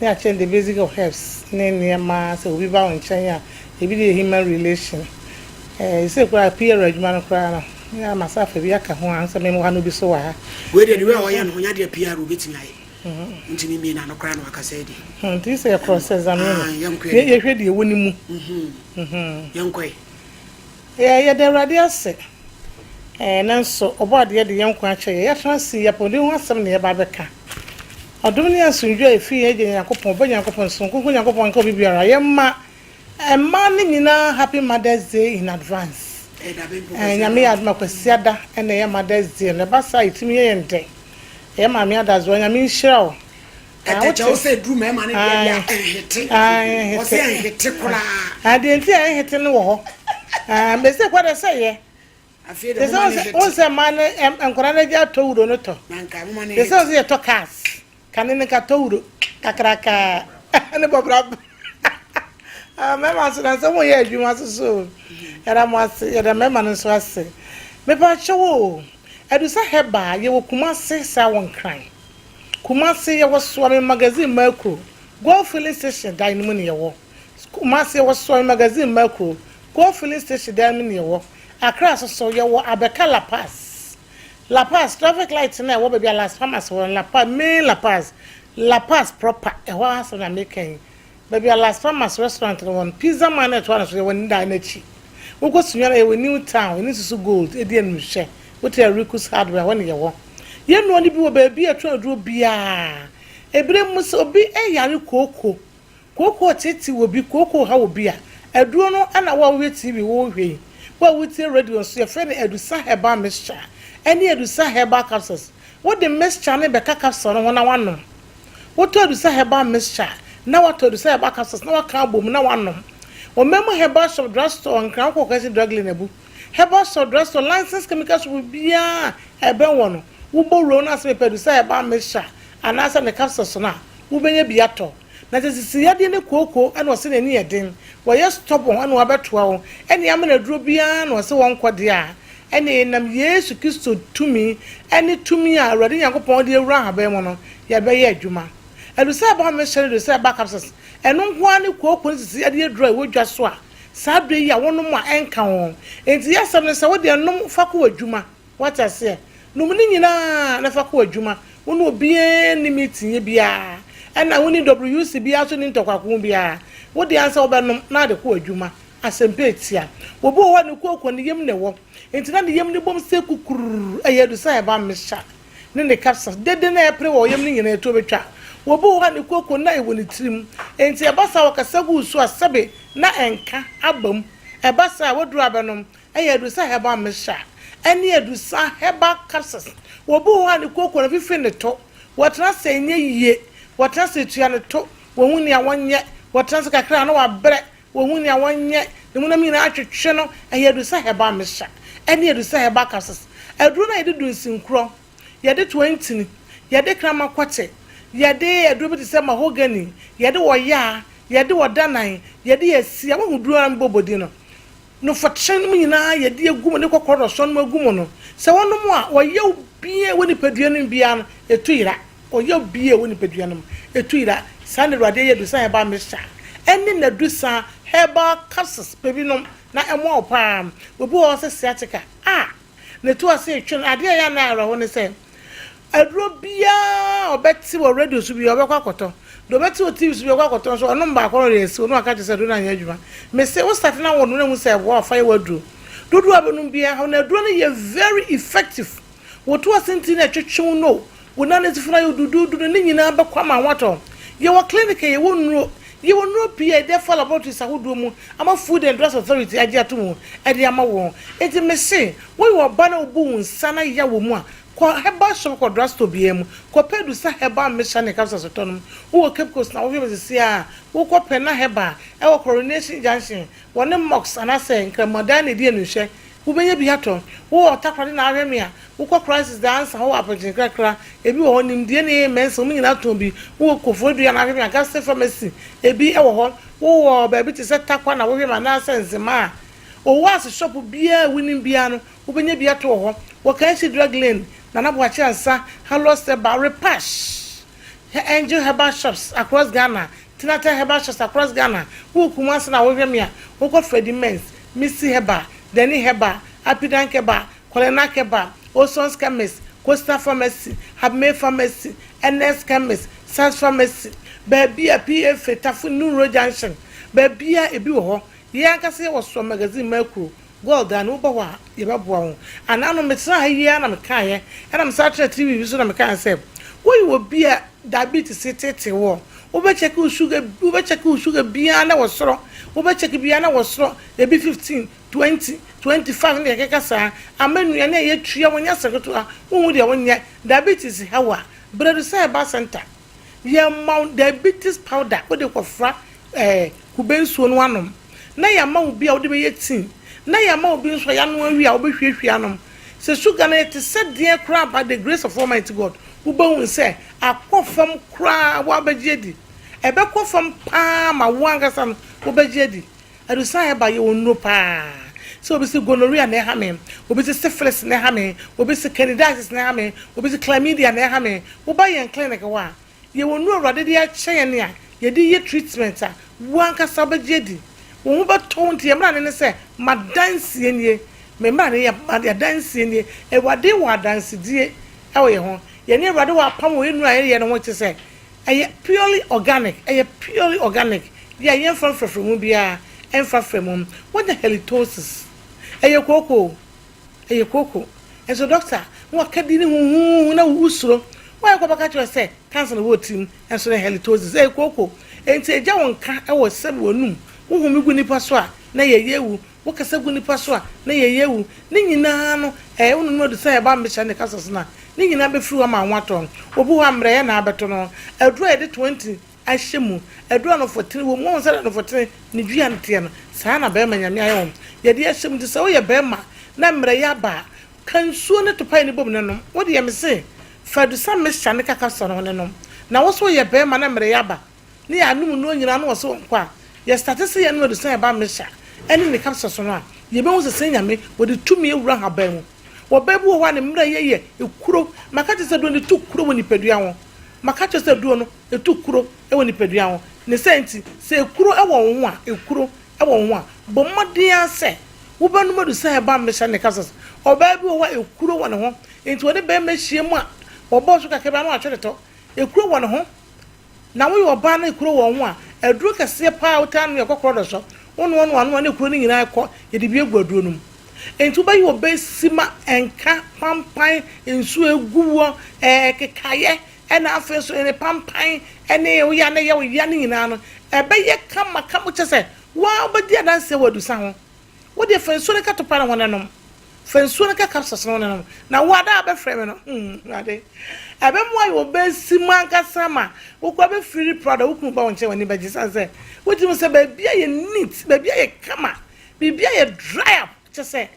Ne akyerɛ no the basic of herbs ne nneɛma sɛ obi ba wo nkyɛn a ebi deɛ yɛ human relation. Ɛɛ sɛ koraa PR adwuma no koraa no me ara masa afa bi aka ho a sɛ me wɔ ha na obi so wɔ ha. Wei deɛ the way a ɔyɛ no ɔnya deɛ PR obɛtumi ayɛ. Ntumi mmie n'ano koraa na wakasa yi deɛ. Nti sɛ yɛ cross examine no yɛhwɛ deɛ ɛwɔ ne mu. Yɛnkɔ ɛ. Yɛda Awurade ase nanso Ɔbɔadeɛ de yɛn nkwa akyɛ yɛn. Yɛatena ase yi, apɔmuden ho asɛm na yɛreba abɛka. Ɔdom ne asomdwoe a efi yɛn Agya Nyankopɔn, Ɔba Nyankopɔn, ne Honhom Kronkron Nyankopɔn nka obi biara. Yɛma mmaa no nyinaa Happy Mother's Day in advance. Nyame yɛ adom a Kwasiada na ɛyɛ Mother's Day no. Ɛba saa a, yɛtumi yɛ yɛn dɛ. Ɛyɛ Maame Adazoa, Nyame nhyira wo. Ɛtɛkyɛ wo sɛ duru mmarima no deɛ deɛ ɛnhete. Ɔsɛ ɛnhete koraa. Deɛ nti a ɛnhete no wɔ hɔ. Mbese kɔ de sɛ yɛ. Afei de moma ne hete. Wo sɛ mmaa no nkwadaa no agya tɔ wuro no tɔ. Na nka moma ne hete. Sɛ sɛ yɛtɔ cars. Kane no nka tɔ wuro kakraka ne bɔbra. Ah, mmarima nso na sɛ moyɛ adwuma nso so o. Yɛda mo ase, yɛda mmarima no nso ase. Mepakyɛw o, Adusa Herbal, yɛwɔ Kumasi saa wɔ Nkran. Kumasi, yɛwɔ Soame Magazine Makuro, Gold Filling Station dan no mu na yɛwɔ. Kumasi, yɛwɔ Soame Magazine Makuro, Gold Filling Station dan no mu na yɛwɔ. Accra nso so, yɛwɔ Abɛka La Paz. La Paz, traffic light no a ɛwɔ baabi a Las Palmas wɔ no, La Paz, main La Paz, La Paz proper, ɛhɔ ara asɛm na meka yi. Baabi a Las Palmas restaurant no wɔ no, Pizza Man a ɛtoa no so, yɛwɔ ne dan no akyi. Wokɔ Sunyani a, yɛwɔ New Town, ɛne Susu Gold di animhwɛ. Wote Ericus Hardware, ɛhɔ na yɛwɔ. Yɛn nnuro no bi wɔ baabi a ɛtɔn aduro biara. Ebire mu sɛ obi yare kooko, kooko reteetee obi, kooko rehaw obi a, aduro no na wo a wohwɛ TV worehwɛ yi, wo a wotie radio nso, yɛfrɛ no Adusa Herbal Mixture ɛne Adusa Herbal Capsules. Wode mixture no bɛka capsule no ho na woanom. Wotɔ Adusa Herbal Mixture a, na woatɔ Adusa Herbal Capsules na woaka abom na woanom. Ɔman mu herbal shop, drug store, Nkran wokɔ Kwasi Drug Lane Abu. Herbal shop, drug store, licensed chemical shop biara a ɛbɛn wɔ no, wobɔ wura mu na sɛ mepɛ Adusa Herbal Mixture anaasɛ ne capsules no a, wobɛnya bi atɔ. Na sɛ sisiyadeɛ ne kooko na ɔse n'ani yɛ den, wɔyɛ stubborn na wabɛtoa wo, ɛne ama no aduro biara na ɔse wɔnkɔ deɛ a, ɛneɛ yɛnam Yesu Kristo tumi ne tumi a Awurade Nyankopɔn de awura ahaban mu no, yɛbɛyɛ adwuma. Adusa Herbal Mixture ne Adusa Herbal Capsules, ɛno nko ara ne kooko ne sisiyadeɛ aduro a ɛwɔ dwa so a saa berɛ yi a wonom a ɛnka ho. Enti y'asɛm ne sɛ wodeɛ nom fa kɔ w'adwuma. Woate aseɛ? Nom ne nyinaa na fa kɔ w'adwuma. Wo ne obiara nni meeting yɛ biara, ɛna wo ne WC biara nso nni ntɔkwako biara. Wo deɛ ara ne sɛ wobɛnom na wode kɔ w'adwuma. Asɛmpa etia. Obi wɔ hɔ a ne kooko ne yam na ɛwɔ, enti na ne yam no bom sɛ kukururu, ɛyɛ adu sɛ ɛba mmehya ne ne capsules. Dede no a ɛpere wɔ yam no nyinaa ɛtuo bɛtwa. Obi wɔ hɔ a ne kooko no na ɛwɔ ne tirim, enti ɛba saa a ɔkasa gu wo so a sɛbe na ɛnka aba mu. Ɛba saa a waduru abɛnom, Ɛyɛ adusa herbal mixture ɛne adusa herbal capsules. Obi wɔ hɔ a ne kooko no afifi ne to, wɔtena ase ɛnyɛ yie, wɔtena ase tua ne to, wɔhu nea wɔnyɛ, wɔtena ase kakra a na wabrɛ, wɔhu nea wɔnyɛ, ne honam nyinaa atwetwe no. Ɛyɛ adusa herbal mixture ɛne adusa herbal capsules. Aduro no a yɛde du nsinkorɔ, yɛde toa ntini, yɛde kraman kɔte, yɛde aduro bi te sɛ mahogany, yɛde ɔyaa, yɛde ɔdanan, yɛde asia, woahu duro a mebɔbɔ din no? No fɔkyerɛ no mu nyinaa yɛde agu mu ne kɔkɔɔ dɔsɔn no mu agu mu no, sɛ wɔnom a, ɔyaw biara a ɛwɔ nipadua no mu biara no, ɛtu yera. Ɔyaw biara a ɛwɔ nipadua no mu, ɛtu yera. Saa na Awurade ayɛ Adusa Herbal Mixture ɛne n'Adusa Herbal Capsules. Pɛ bi nom na ɛmmoa wo paa. Obi wɔ hɔ sɛ sciatica a, Ne to ase retwe no. Adeɛ a ɛyɛ a na awerɛho ne sɛ, aduro biara a ɔbɛte wɔ radio so biara, ɔbɛkɔ akɔtɔ. Deɛ ɔbɛte wɔ TV so biara, ɔbɛkɔ akɔtɔ nso, ɔnom baako na ɔde asi hɔ na waka kyerɛ sɛ aduro no anyɛ adwuma. Mese, wo start na wonom na hu sɛ ɛboa wo a, fa yɛ w'aduro. Dodoɔ a wobɛnom biara, haw no. Aduro no yɛ very effective. Wo to ase ntini na ɛtwetwe wo no, wo nan atifi no ayɛ duduudu no, ne nyinaa bɛkɔ ama ho atɔ wo. Yɛwɔ clinic a yɛwɔ nnuro. Yɛwɔ nnuro pii a yɛde afa laboratories ahodoɔ mu ama Food and Drugs Authority agye ato mu de ama wɔn. Enti mese, woyɛ ɔba na wobu wo nsa na yaw wɔ mu a, kɔ herbal shop kɔ drug store biara mu, kɔpɛ Adusa Herbal Mixture ne capsules tɔ nom. Wowɔ Cape Coast na wohwɛ me seesei a, wokɔ Penna Herbal ɛwɔ Coronation Junction, wɔne Mosque anaasɛ Nkramodan na ɛdi animhwɛ. Wobɛnya bi atɔ. Wowɔ Takoradi na ahwɛ me a, wokɔ Crisis de ansa hɔ wɔ Apɔnkyenkrakra, ebi wɔ hɔ, Nimdeɛ ne Mensah, wɔn nyinaa tɔn bi. Wowɔ Koforidua na ahwɛ me a, Gaste Pharmacy, ebi wɔ hɔ. Wowɔ baabi te sɛ Tarkwa na wohwɛ me anaasɛ Nzema a, Owaase shop biara a wonim biara no, wobɛnya bi atɔ wɔ hɔ. Wɔ Kanshi Drug Lane, Nana Boakye Ansah, Halos Herbal, Repash, Angel Herbal Shops across Ghana, Tinata Herbal Shops across Ghana. Wowɔ Kumasi na wohwɛ me a, wokɔ Freddie Mens, Missy Herbal, Danny Herbal, Apidank Herbal, Kolenak Herbal, Olson's Chemist, Coastal Pharmacy, Habmay Pharmacy, Ernest Chemist, Sars Pharmacy, baabi a PFA, Tafo New Road Junction, baabiara ebi wɔ hɔ. Yɛn ankasa yɛwɔ Soa Magazine Mercury, Gold a, na woba hɔ a, yɛbɛboa wo. Anaa no, metenaa ha yi ara na mekaeɛ, ɛna mesan tenaa TV bi so na mekaeɛ sɛ, woyɛ obi a diabetes reteetee woɔ, wobɛkyɛke wo sugar, wobɛkyɛke wo sugar biara na ɛwɔ soro, wobɛkyɛke biara na ɛwɔ soro, ebi 15, 20, 25 ne deɛ ɛkeka saa, ama nnuane a yɛtua wo nyɛ asɛm ketewa, wonhu deɛ wonyɛ, diabetes ha wo a, brɛ no sɛ herbal center, yɛma wo diabetes powder wode kɔfra eh, kube nsuo no anom, na yɛama wo bi a wode bɛyɛ tea, na yɛama wo bi nso a yɛanoa awie a wobɛhwiehwie anom. Sɛ sugar no te sɛ deɛn koraa by the grace of Almighty God, wobɛhu sɛ akɔ fam koraa woabɛgye adi. Ɛbɛkɔ fam paa ma wo ankasa no. Wobɛgye adi? Adusan a ɛba yɛ onnuro paa. Sɛ obi se gonorrhea na ɛha me, obi se syphilis na ɛha me, obi se candidiasis na ɛha me, obi se chlamydia na ɛha me, woba yɛn clinic hɔ a, yɛwɔ nnuro a Awurade de akyɛ yɛn a yɛde yɛ treatment a wo ankasa wobɛgye adi. Wo ho bɛtɔ wo nti yɛn mmara ne sɛ, m'adanseɛ nie, me mmara ne yɛ m'adanseɛ nie. Awurade wɔ adansedie wɔ yɛn ho. Yɛne Awurade wɔ apam wɔ yɛn nnuro a yɛyɛ no ho kyerɛ sɛ Ɛyɛ purely organic, ɛyɛ purely organic, deɛ a yɛmfa mfraframu biara mfrafra mu. Woanya halitosis. Ɛyɛ kooko o, ɛyɛ kooko. Nso dɔkta na waka di ne huhuuhu na wosuro. Woayɛ kɔ bɛka kyerɛ sɛ cancer na ɛwɔ tirim, nso no halitosis, ɛyɛ kooko. Enti egya wo nka wɔ sɛbe w'anum, wo home gu nipa so a na yɛyɛ awu, wo kasa gu nipa so a na yɛyɛ awu. Ne nyinaa no, ɛɛ wo nunu adu sɛ ɛba mmehyɛ ne kasa so no a, Ne nyinaa bɛfiri hɔ ama ho atɔ no. Obi wɔ hɔ a mmerɛyɛ na abɛto no. Aduro a yɛde 20 ahyɛ mu, aduro a nofotene wɔ mu. Woahu sɛdeɛ nofotene ne dua no teɛ no? Saa na barima Nyame ayɛ wɔn. Yɛde ahyɛ mu nti sɛ woyɛ barima na mmerɛyɛ aba a, ka nsuo ne topae no bom na nom. Wo deɛ mese fa adusa mixture ne kakasɔ no ho ne nom. Na wo nso woyɛ barima na mmerɛyɛ aba ne yɛ anom nnuro nyinaa na wɔse wɔnkɔ a, yɛ starte sɛ yɛnom adusa a ɛba mixture ɛne ne capsules no a, yɛbɛhu sɛ sɛ Nyame wɔde tumi awura nhaban mu. Ɔbaa bi wɔ hɔ a ne mmerɛyɛ yɛ ekuro. Maka kyerɛ sɛ aduro no tu kuro wɔ nipadua ho. Maka kyerɛ sɛ aduro no tu kuro wɔ nipadua ho. Ne saa nti, sɛ ekuro wɔ wo ho a, ekuro wɔ wo ho a, bɔ mmɔden ara sɛ wobɛnom adu sɛ herbal mixture ne capsules. Ɔbaa bi wɔ hɔ a ekuro wɔ ne ho, nti ɔne barima hyia mu a, ɔbɔ so kakra bi a na watwe ne to. Ekuro wɔ ne ho. Na woyɛ ɔbaa na ekuro wɔ wo ho a, aduro kɛseɛ paa a wotaa nom yɛ kɔkorɔ dɔsɔ. Wonoa noa noa na ekuro no nyinaa kɔ, yɛde bi agu aduro no mu. Enti wobɛyɛ ɔbaa ma nka, pampan, nsuo a ɛgu woɔ, ɛɛ kekaeɛ, ɛna afei nso ne pampan ne wo ya na ɛyɛ wo ya no nyinaa no, ɛbɛyɛ kama kama kyerɛ sɛ wo ara wobɛdi adanseɛ wɔ adusa ho. Wo deɛ fa nsuo no ka topa no ho na nom. Fa nsuo no ka capsules no ho na nom. Na wo ada a wobɛfrɛ me no, hmm, Awurade, ɛbɛma woayɛ ɔbaa mu ankasa ma wo koraa bɛfiri proud a wo kunu ba wo nkyɛn w'ani bɛgye sane sɛ wotumi sɛ baabi ayɛ neat, baabi ayɛ kama. Biribi ayɛ dry up, kyerɛ sɛ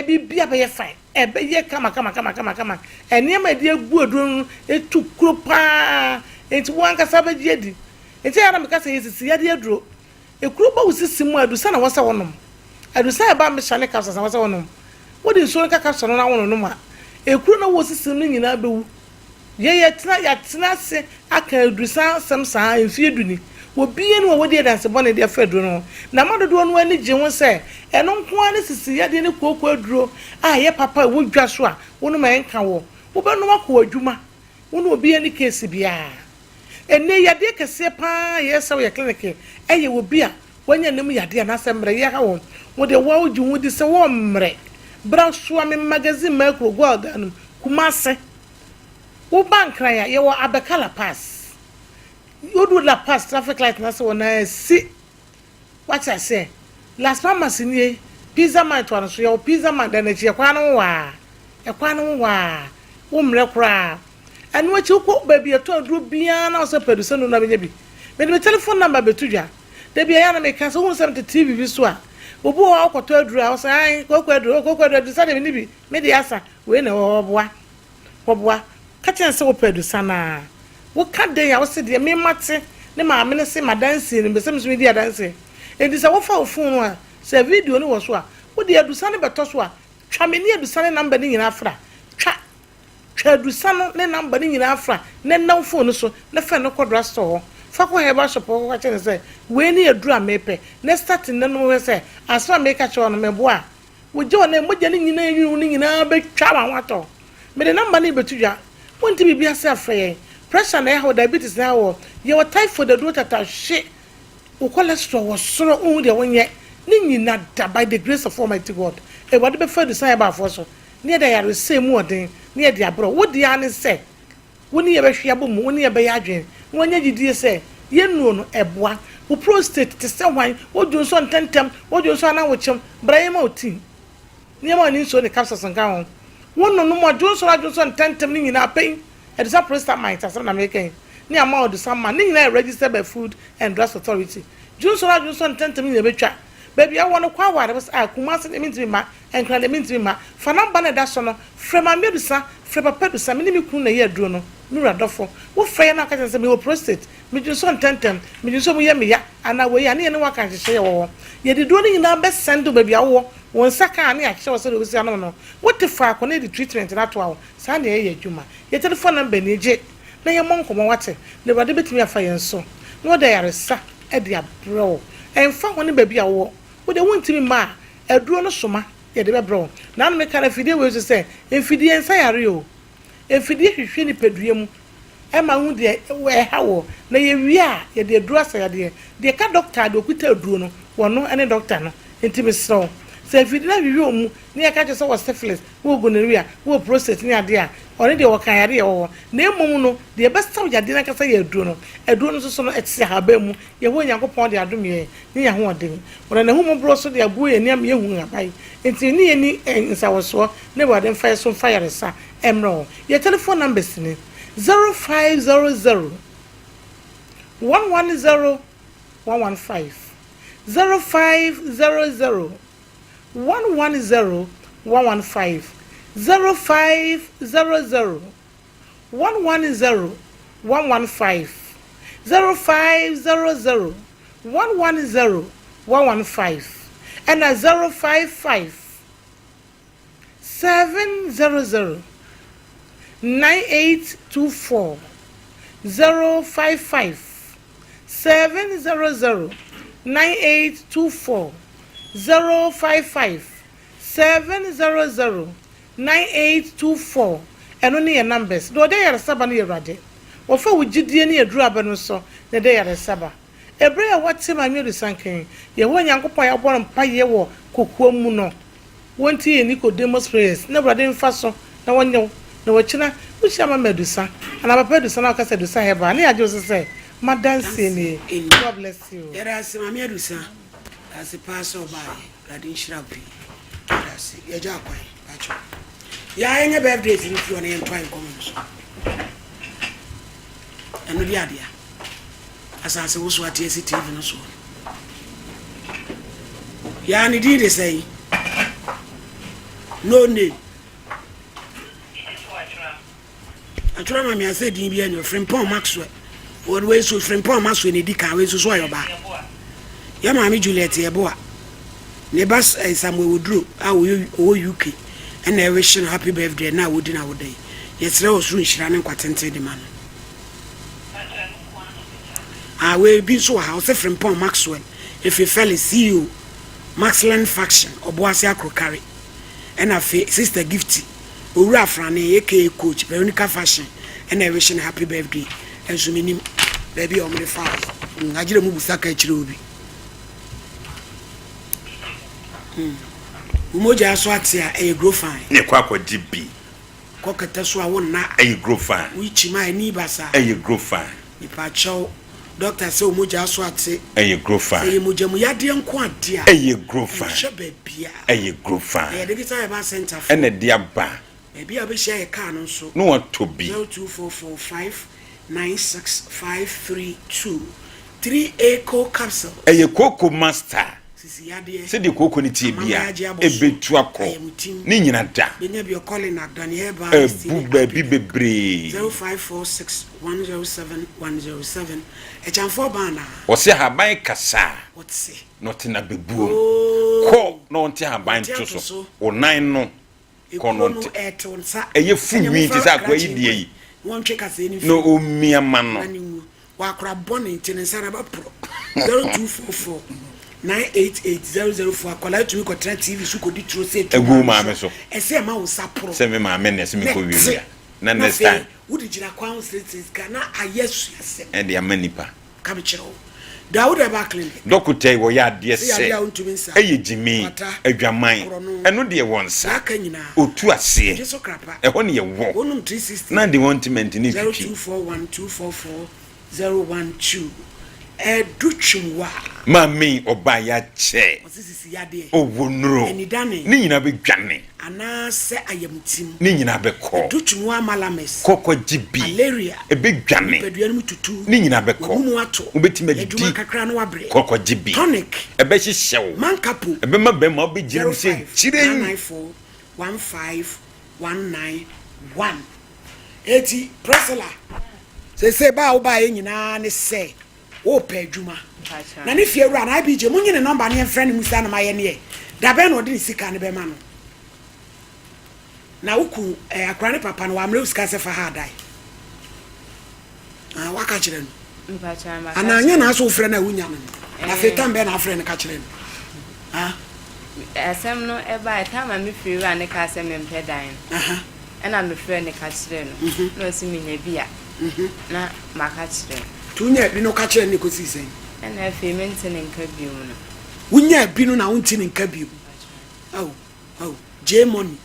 biribi abɛyɛ fine, ɛbɛyɛ kama kama kama kama kama. Nneɛma a yɛde agu aduro no no tu kuro paa, enti wo ankasa bɛgye adi. Enti ɛyɛ a na meka sɛ yɛsisi yadeɛ aduro. Ekuro ba wo sisi mu a, adusa na ɛwɔ sɛ wonom. Adusa a ɛba mmehyɛ ne capsules na ɛwɔ sɛ wonom. Wode nsuo no ka capsule no na wononom a, ekuro no a ɛwɔ wo sisi mu no nyinaa bɛwu. Yɛ yɛtena yɛatena ase aka adurusan asɛm saa mfeɛ du ni. Obiara nni hɔ a wadi adanse bɔne de afa aduro no ho. Na ma dodoɔ no ani gye ho sɛ ɛno nko ara ne sisi yadeɛ ne kooko aduro a ɛyɛ papa a ɛwɔ dwa so a wonom a ɛnka woɔ. Wobɛnom akɔ w'adwuma. Wo ne obiara nni case biara. Ɛnnɛ yi yadeɛ kɛseɛ pa ara a yɛresa wɔ yɛn clinic yɛ obi a wanya nna mu yadeɛ anaasɛ mmerɛyɛ ha wɔn. Wo deɛ wo ara wogye wo ho di sɛ wɔmmrɛ. Bra soa me magazine Mercury Gualda no mu, Kumase. Wo ba Nkran a, yɛwɔ Abɛka La Paz. Wodu La Paz traffic light no ase hɔ no ara si. Wate aseɛ? Las Palmas nie, Pizza Man toa no so. Yɛwɔ Pizza Man dan no akyi, ɛkwan no ho waa. Ɛkwan no ho waa. Wommrɛ koraa. Ɛno akyi wokɔ baabi a yɛtɔn aduro biara na wo sɛ pɛ adusɛm no na bɛnya bi. Mede me telephone number bɛto dwa. Da bi ɛyɛ a na meka sɛ wohunu sɛ mete TV bi so a, obi wɔ hɔ a wokɔtɔ aduro a, ɔsɛ ae, kooko aduro, oh, kooko aduro, adusa deɛ menni bi, me deɛ asa, wei na ɛwɔ hɔ, ɔboa. Kɔboa. Ka kyerɛ no sɛ wopɛ adusa no ara. Woka dɛn a wose deɛ me mate ne maame no se madansie no mepɛ sɛ me nso medi adanseɛ. Enti sɛ wofa wo phone no a sɛ video no wɔ so a wode adusa no bɛtɔ so a twa me ne adusa ne number no nyinaa fra. Twa twa adusa no ne number no nyinaa fra na ɛnna wo phone no so na fa no kɔ drug store hɔ. Fa kɔ herbal shop hɔ kɔka kyerɛ no sɛ wei ne aduro a mepɛ na start nnɛ nom hwɛ sɛ asɛm a meka kyerɛ wo no meboa a. Wogye wɔn a mogya no nyinaa nwini wo no nyinaa bɛtwa wɔn ho atɔ. Mede number no rebɛto dwa. Wonte biribi ase afrɛ yɛn. Pressure na ɛha wo, diabetes na ɛha wo. Yɛwɔ typhoid aduro tata hwe wo cholesterol wɔ soro wonhu deɛ wonyɛ. Ne nyina da by the grace of Almighty God. Awurade bɛfa adusan ɛbaafoɔ so ne yɛde ayaresa emu ɔden ne yɛde abrɛ wo. Wo deɛ ara ne sɛ Wo ne yɛn bɛhwe abɔ mu, wo ne yɛn bɛyɛ adwene, na woanya gyidie sɛ yɛn nnuro no, ɛboa. Wo prostate te sɛ hwan? Wo dwonsɔ ntɛntɛm, wo dwonsɔ anaa wo kyem? Bra yɛmma wo tea, na yɛmma wo ne nsuo ne capsules nka ho. Wo nonom a, dwonsɔ na dwonsɔ ntɛntɛm no nyinaa pɛn, Adusa Prostamite asɛm na mereka yi, ne ama wo Adusa ma, ne nyinaa yɛ registered by Food and Drugs Authority. Dwonsɔ na dwonsɔ ntɛntɛm no nyinaa bɛtwa. Baabi a wowɔ no, kɔ aware, wo sɛ, ah, Kumasi deɛ mentumi mma, Nkran deɛ mentumi mma. Fa number no a ɛda so no, frɛ Maame Adusa, frɛ Papa Adusa, me ne me kunu na ɛyɛ aduro no. Me wura dɔfo, wofrɛ yɛn na woka kyerɛ yɛn sɛ, 'Mewɔ prostate, midwensɔ ntɛmntɛm, midwensɔ mu yɛ me ya, anaa wei a, ne yɛne wo aka nhyehyɛe a ɛwɔ hɔ. Yɛde duro no nyinaa bɛsɛnde wo baabi a wowɔ, wo nsa ka a, na yɛakyerɛ wo sɛdeɛ wobɛsi anom no. Wote faako na yɛde treatment no atoa wo. Saa na yɛyɛ adwuma. Yɛn telephone number nie, gye na yɛmmɔ nkɔmmɔ, woate? Na Awurade bɛtumi afa yɛn so na ɔde ayaresa de abrɛ wo. Ɛmfa ho ne baabi a wowɔ, wo deɛ wontumi mma a, aduro no soma yɛde bɛbrɛ wo. Naano meka no afidie wei so sɛ, mfidie nsa yare o. Mfidie hwehwɛ nipadua mu ma wohu deɛ ɛha woɔ, na yɛwie a, yɛde aduro asa yadeɛ. Deɛ ɛka dɔkta a, deɛ ɔkuta aduro no, wɔno ne dɔkta no. Nti mesrɛ wo, sɛ mfidie no ahwehwɛ wo mu na yɛka kyerɛ wo sɛ wowɔ syphilis, wowɔ gonorrhea, wowɔ prostate ne adeɛ a, ɔno deɛ wɔka yadeɛ a ɛwɔ hɔ. Na mmom no, deɛ ɛbɛsa wo yadeɛ no ankasa yɛ aduro no. Aduro no nso so no, ɛte ahaban mu. Yehowa Nyankopɔn de adom yɛn ne yɛn ahoɔden. Ɔnam n'ahummɔborɔ so de abue yɛn ani ama yɛahu nhaban. Enti ne yɛn nni nsawɔsoɔ na Awurade mfa yɛn so mfa ayaresa mmrɛ wo. Yɛn telephone numbers ni, 0500 110 115, 0500 110 115, 0500 110 115 0500 110 115 ɛna 055 700 9824 055 700 9824 055 700 9824 ɛno ne yɛn numbers. Deɛ ɔde ayaresa ba no yɛ Awurade. Wɔfa wo gyidie ne aduru aba no so na ɛde ayaresa ba. Ɛberɛ a wɔte Maame Adusanka yi, Yehowa Nyankopɔn a yɛabɔ no mpaeɛ wɔ kokoam mu no, wɔntie yɛn Nicodemus prayers na Awurade mfa so na wɔnyɛ wo. Na wakyina, wohyia Mama Adusa anaa Papa Adusa na wɔka sɛ Adusa Herbal a, na yɛagye wo so sɛ, M'adanseɛ nie. God bless you. Yɛda ase Maame Adusa. Yɛda ase paa sɛ ɔbaeɛ. Awurade nhyira wo pii. Yɛda ase. Yɛgya akwan. Pakyɛ. Yaa yɛnyɛ birthdays no firi hɔ na yɛntoa yɛn nkɔmmɔ no so. Ɛno de adea. Asase woso ate asi TV no soɔ no. Yaa ne din de sɛn? No name. Atwerɛ ama me asɛ din biara ni hɔ, Frimpong Maxwell. Wɔde wei nso Frimpong Maxwell na edi kan, wei nso so ɔyɛ ɔbaa. Yɛ maame Juliet Yeboah, ne ba eh, Samuel Oduro a ɔyɛ ɔwɔ UK ɛna ɛwehye no happy birthday ɛna a wɔdi n'awoda yi. Yɛsrɛ ɔsoro nhyira ne nkwa tenten de ma no. Ah, wei bi nso wɔ ha, ɔsɛ Frimpong Maxwell, Efe Felix, CEO, Maxland Faction, Ɔboase Akrokare. Ɛna afei Sister Gifty, Owura Afrane aka Coach Veronica Fashion ɛna ɛwehye no happy birthday ɛnso menim baabi a wɔde faa mm, agyerɛ mu busa ka kyerɛ obi mm. Wo mogya so ate a ɛyɛ grow fine. Ne kɔ akɔgye bi. Kɔ kɛtɛ so a wo nna. Ɛyɛ grow fine. Wo kyim a ɛni basa. Ɛyɛ grow fine. Mepakyɛw, doctor sɛ wo mogya so ate. Ɛyɛ grow fine. Sɛ ɛyɛ mogya mu yadeɛ nko ade a. Ɛyɛ grow fine. Nhwɛ baabiara. Ɛyɛ grow fine. Ɛyɛ Digital Herbal Centre foɔ. Ɛna ɛde aba. Baabi a wobɛhyia yɛ car no nso. Na watɔ bi. 0244596532 3A Co Capsule. Ɛyɛ kooko master. Sisi yadeɛ. Sɛdeɛ kooko no teɛ Amammerɛ bia, agye abɔ so. ɛbɛtu akɔ. Ayamtim. Ne nyina da. Bɛnya bi ɔkɔle na Dani Herbal Estate Abu ne baabi Apida. bebree. 0546 107 107 Ɛkyɛnfoɔ baa anaa? Ɔse ahaban kasa a. Ɔte. Na ɔte n'abɛbuom. Oo. Kɔ na ɔnte ahaban Ɔnte nto ato so. so. Wo nan no kɔ Ekuro na no ɔnte. ɛɛtew nsa. Ɛyɛ fu Ɛneɛ nwi te momfa sɛ akoa yi krakye deɛ nkɔ yi. na wɔntwe kaseɛ no Na mfiri mu. ɔmmia ma no. Na ne nwu. Wakora bɔne nti ne nsa no bɛporɔ. 0244 988 004 Akwadaa tumi kɔtena TV so kɔdi turo sɛ ɛtu Ɛgu wo maame so. Ɛsɛ ɛma wo nsa porɔ. Sɛ me maame na ɛsɛ Na mekɔ ɛte. wiawia. Na Na next afei time. wode gyina kwan ho seresere sika na ayɛ asuasɛm. Ɛde ama nipa. Ka mekyerɛ wo. Dawood Herbal Clinic. Dɔkota yi wɔyɛ adeɛ Sɛ sɛ yadeɛ a wontumi nsa. ɛyɛ gyimi, Kwata, adwaman, korɔno, ɛno deɛ wɔn nsa, deɛ aka nyinaa. ɔtu aseɛ, Gye so krapa. ɛhɔ ne yɛwɔ, Wonom 360. na de ointment no twitwi. 0241 244 012 Ɛdu twem wa. Maame yi ɔbaa yi akyɛ. Ɔse sisi yadeɛ. Ɔwɔ nnuro. Anidane. Ne nyinaa bɛdwane. Anaasɛ ayamtim. Ne nyinaa bɛkɔ. Ɛdu twem wa malamis. Kɔ kɔgye bi. Malaria. Ɛbɛdwane. Nipadua no mu tutu. Ne nyinaa bɛkɔ. W'anomu ato. Wobɛtumi adidi. Adwuma kakra na wabrɛ. Kɔ kɔgye bi. Tonic. Ɛbɛhyehyɛ wo. Mankapo. Ɛbɛma bɛrima wobɛgyina mu sɛ 05 kyiren. 994 15 191. Eti Priscilla, seesei ba a wobaeɛ nyinaa ne sɛ worepɛ adwuma. Na ne fie wura no, IBJ, monye ne nɔmba no yɛmfrɛ no mmisa no ma yɛneɛ da bɛn na ɔde ne sika no bɛma no. Na wo kun eh, akora ne papa no wammrɛ wo sika sɛ fa ha adae? Ah, waka kyerɛ no? Anaa nyɛ na asɛ wofrɛ no a wonya no no? Na afei tam bɛn na afrɛ no ka kyerɛ no? Ah. Asɛm no ɛbae, tam a me fie wura no kaa sɛ mempɛ dan no. Ɛna mefrɛɛ no ka kyerɛɛ no, na ɔse menya bi a, na maka kyerɛ no. Nti wonyaa bi na woka kyerɛɛ no na ɛkɔsii sɛn? Ɛna afei mente ne nka biom no. Wonyaa bi no na wonte ne nka biom? Ao, ao, J money,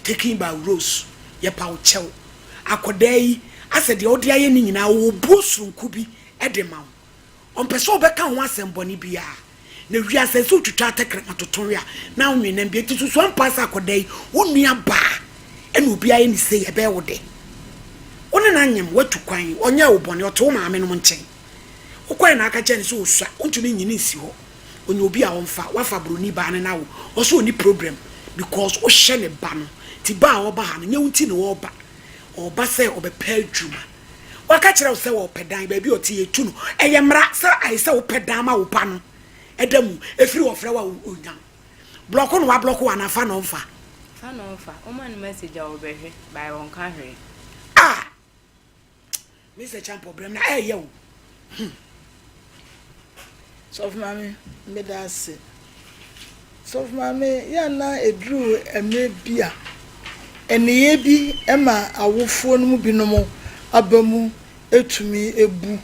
taken by Rose, yɛpa wo kyɛw. Akɔdaa yi, asɛ deɛ wode ayɛ no nyinaa, ɔwɔ obuo soronko bi de ma wo. Ɔmpɛ sɛ ɔbɛka ho asɛm bɔne biara. Na wiase sɛ wotwitwa atɛkrɛma toto we a, na wonwe nam bi. Enti susu ampa sɛ akwadaa yi, wo nua baa ɛna obi ayɛ ne sei, ɛbɛyɛ wo dɛ. Wo ne no anyem, woatu kwan, ɔnyɛɛ wo bɔne, ɔte wo maame nom nkyɛn. Wokɔe na aka kyerɛ no sɛ osua, wontumi nyi no nsi hɔ. Ɔnya obi a ɔmfa, woafa broni baa no na wo, ɔse ɔnni problem because wohyɛ ne ba no. Nti ba a ɔba ha no, nyɛ wo nti na ɔreba. Ɔreba sɛ ɔbɛpɛ adwuma. Waka kyerɛ wo sɛ ɔpɛ dan, baabi a ɔte yɛtu no. Ɛyɛ mmara sɛ ayɛ sɛ wopɛ dan ma wo ba no da mu. Ɛfiri ɔfrɛ wo a ɔnya wo. Blɔko no wablɔko wo anaa fa na ɔmfa? Fa na ɔmfa. Woma no message a ɔbɛhwɛ but ɔnka hwee. Ah! Mister Champɔ brɛ me na ɛyɛ o. Hmm. Sɔfo Maame, meda ase. Sɔfo Maame, yɛ a na ɛduru mmerɛ bi a, nneyɛɛ bi ma awofoɔ no mu binom aba mu tumi bu.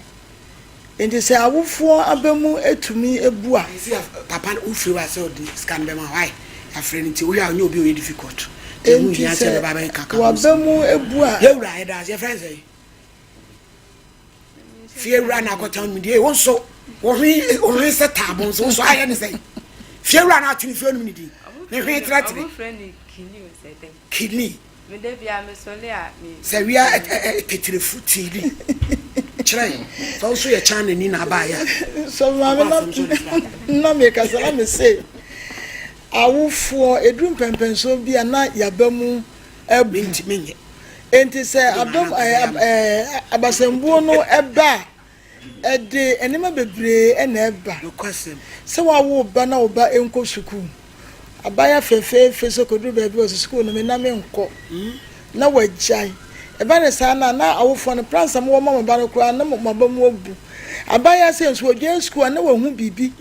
Enti sɛ awofoɔ aba mu tumi bu a. Nti papa no wofiri hɔ a sɛ ɔde sika no bɛma wo why yɛafrɛ no nti wohwɛ a ɔnyɛ obi a ɔyɛ difficult nti ɛho Enti nhia sɛ sɛ ɛbɛba abɛkeka ho waba nsɛm. mu bu a. Yɛwura yɛda ase yɛfrɛ no sɛn? Fiewura na akɔtɔn mu deɛ wo nso wo hwe wo hwe sɛ taabo nso wo nso ayɛ ne sɛn fiewura na atene fie onum ne din ne hwe trɛtrɛ kili sɛ wia tɛtɛrɛfu tiili kyerɛ sɛ wo nso yɛ kyan n'ani na abaayɛ sɛ maame na na mekasa na mese awofoɔ ɛduru mpɛmpɛnsoɔ bi a na yaba mu abu. Enti sɛ abam ɛɛ abasambuo no ba a, ɛde nneɛma bebree na ɛba. Sɛ woawo wo ba na wo ba nkɔ sukuu, abaayewa fɛfɛɛfɛ sɛ ɔkɔduru baabi a ɔsɛ sukuu no me na menkɔ na wagyae. Ɛba no saa no a, na awofoɔ no plans a mowɔ ma mo ba no koraa na mo aba mu abu. Abaayewa sɛ nso ɔgyae sukuu a na wahu biribi.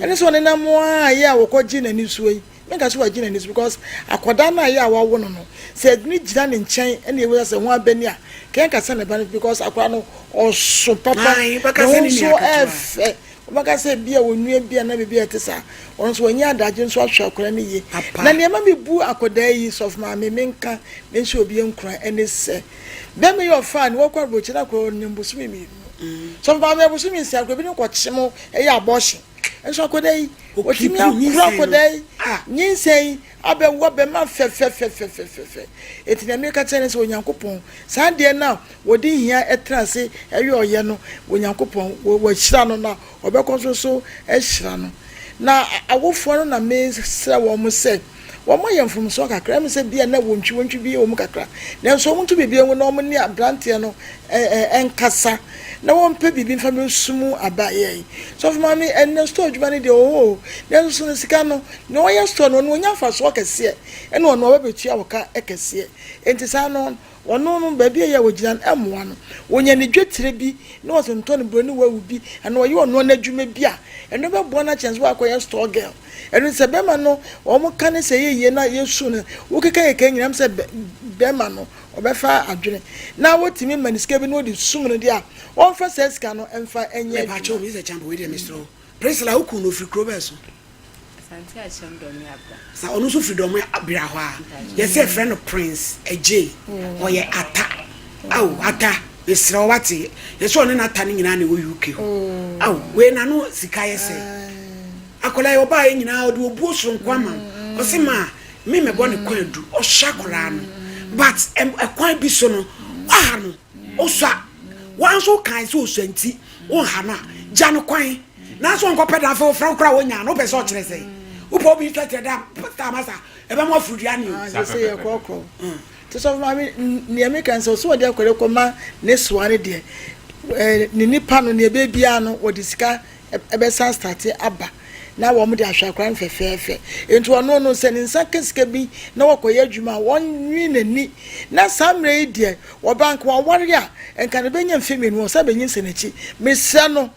Ɛne sɛ ɔnenam a yɛ a wɔkɔgye n'ani soɔ yi. Menka sɛ wagye n'ani so because akwadaa no a yɛ a wawo no no sɛ yɛde no gyina ne nkyɛn ɛna ewu sɛ ho abɛni a kɛn ka sɛ ne ba no because akwadaa no ɔso papa ne ho nso ɛfɛ wɔbɛka sɛ bi a onua bi a na biribi a ɛte saa ɔno nso wɔnyɛ adagye nso ahwɛ akwadaa no yie na nneɛma bi bu akwadaa yi sɔfo maame menka menhyɛ obi nkura ɛne sɛ bɛrima yi ɔfaa ne wɔkɔ aburokyi na akwadaa ɔnim bosome mmienu sɔfo maame abosome nsia akwadaa bi ne kɔkyem ɛyɛ abɔhyɛ Nso akwadaa yi, wɔtumi akura akwadaa yi nyinsɛn yi abɛwo abɛma fɛfɛfɛfɛfɛfɛ. Enti nea meka kyerɛ ne sɛ Onyankopɔn, saa adeɛ no a wɔde hia tena ase ɛyɛ ɔyɛ no, Onyankopɔn wahyira no na ɔbɛkɔ so so ahyira no. Na awofoɔ no na mesrɛ wɔn sɛ Wɔayɛ mfomsoɔ kakra, ɛne sɛ bia na wontwi wontwi bi wɔ mu kakra, nanso wɔnto biribi ngu na wɔne aberanteɛ no nkasa na wɔmpɛ biribi mfa bɛsum abaeɛ yi. Sɔfo maame, ɛnnɛ store adwuma no deɛ oo, nanso so no sika no, nea ɔyɛ store no, ɔno ɔnya mfasoɔ kɛseɛ, ɛna ɔno ɔbɛbɛtua wo ka kɛseɛ. Enti saa no, Ɔno no, baabi a ɛyɛ a ɔgyina no mmoa no. Ɔnya ne dwetire bi na ɔtontɔn ne buroni wawu bi anaa ɔyɛ ɔno n'adwuma bi a, ɛno bɛboa no akyɛn sɛ wakɔyɛ store girl. Ɛno nti sɛ bɛrima no wɔka ne sɛ ɛyɛ yie na yɛsu no, wokeka keka nyinaa sɛ bɛrima no ɔbɛfa adwene na wotumi ma ne sika bi na ɔde sum no deɛ a, ɔmfa saa sika no mfa nyɛ Mepakyɛw, adwuma. Mister Champo, wei deɛ mesrɛ wo. Priscilla, wo kunu no, ɔfiri kuro bɛn so? Asante Akyem Dɔme Abira. Sa ɔno nso firi Dɔme Abira hɔ a. Yɛsɛ yɛfrɛ no Prince Adjei. Ɔyɛ Ata. Ao Ata, mesrɛ wo wate. Yɛsɛ ɔne n'ata no nyinaa na ɛwɔ UK hɔ. Ao, wei n'ano sika yɛ sɛ. Akwadaa yi ɔbaeɛ nyinaa ɔde obuo soronko ama wo. Ɔse ma me mɛbɔ ne kwan du. Ɔhyɛ akwadaa no. But ɛkwan bi so no, waha no. Osua. Wa nso wokae sɛ osua nti wonha no a, gya no kwan. Nanso ɔnkɔpɛ da afei ɔfrɛ wo koraa wonya no wopɛ sɛ ɔkyerɛ sɛn? Wopɛ obi kyerɛkyerɛ da star masa ɛbɛma wafuru dua ne o. Ah, sɛ yɛ korɔkorɔ. Nti sɔfo maame, nea meka ne sɛ, ɔsɛ wɔde akwadaa kɔma ne soa no deɛ, ɛɛ ne nipa no, nea ɛbɛyɛ biara no, wɔde sika ɛbɛsan starte aba na wɔn de ahwɛ akwadaa no fɛfɛɛfɛ. Nti ɔno no, sɛ ne nsa ka sika bi na wɔkɔyɛ adwuma a, wɔnwe n'ani. Na saa mmerɛ yi deɛ, wɔba nka waware a, nka ne bɛnya mfe mmienu, ɔsan bɛnyinsɛn n'akyi. Mesrɛ no,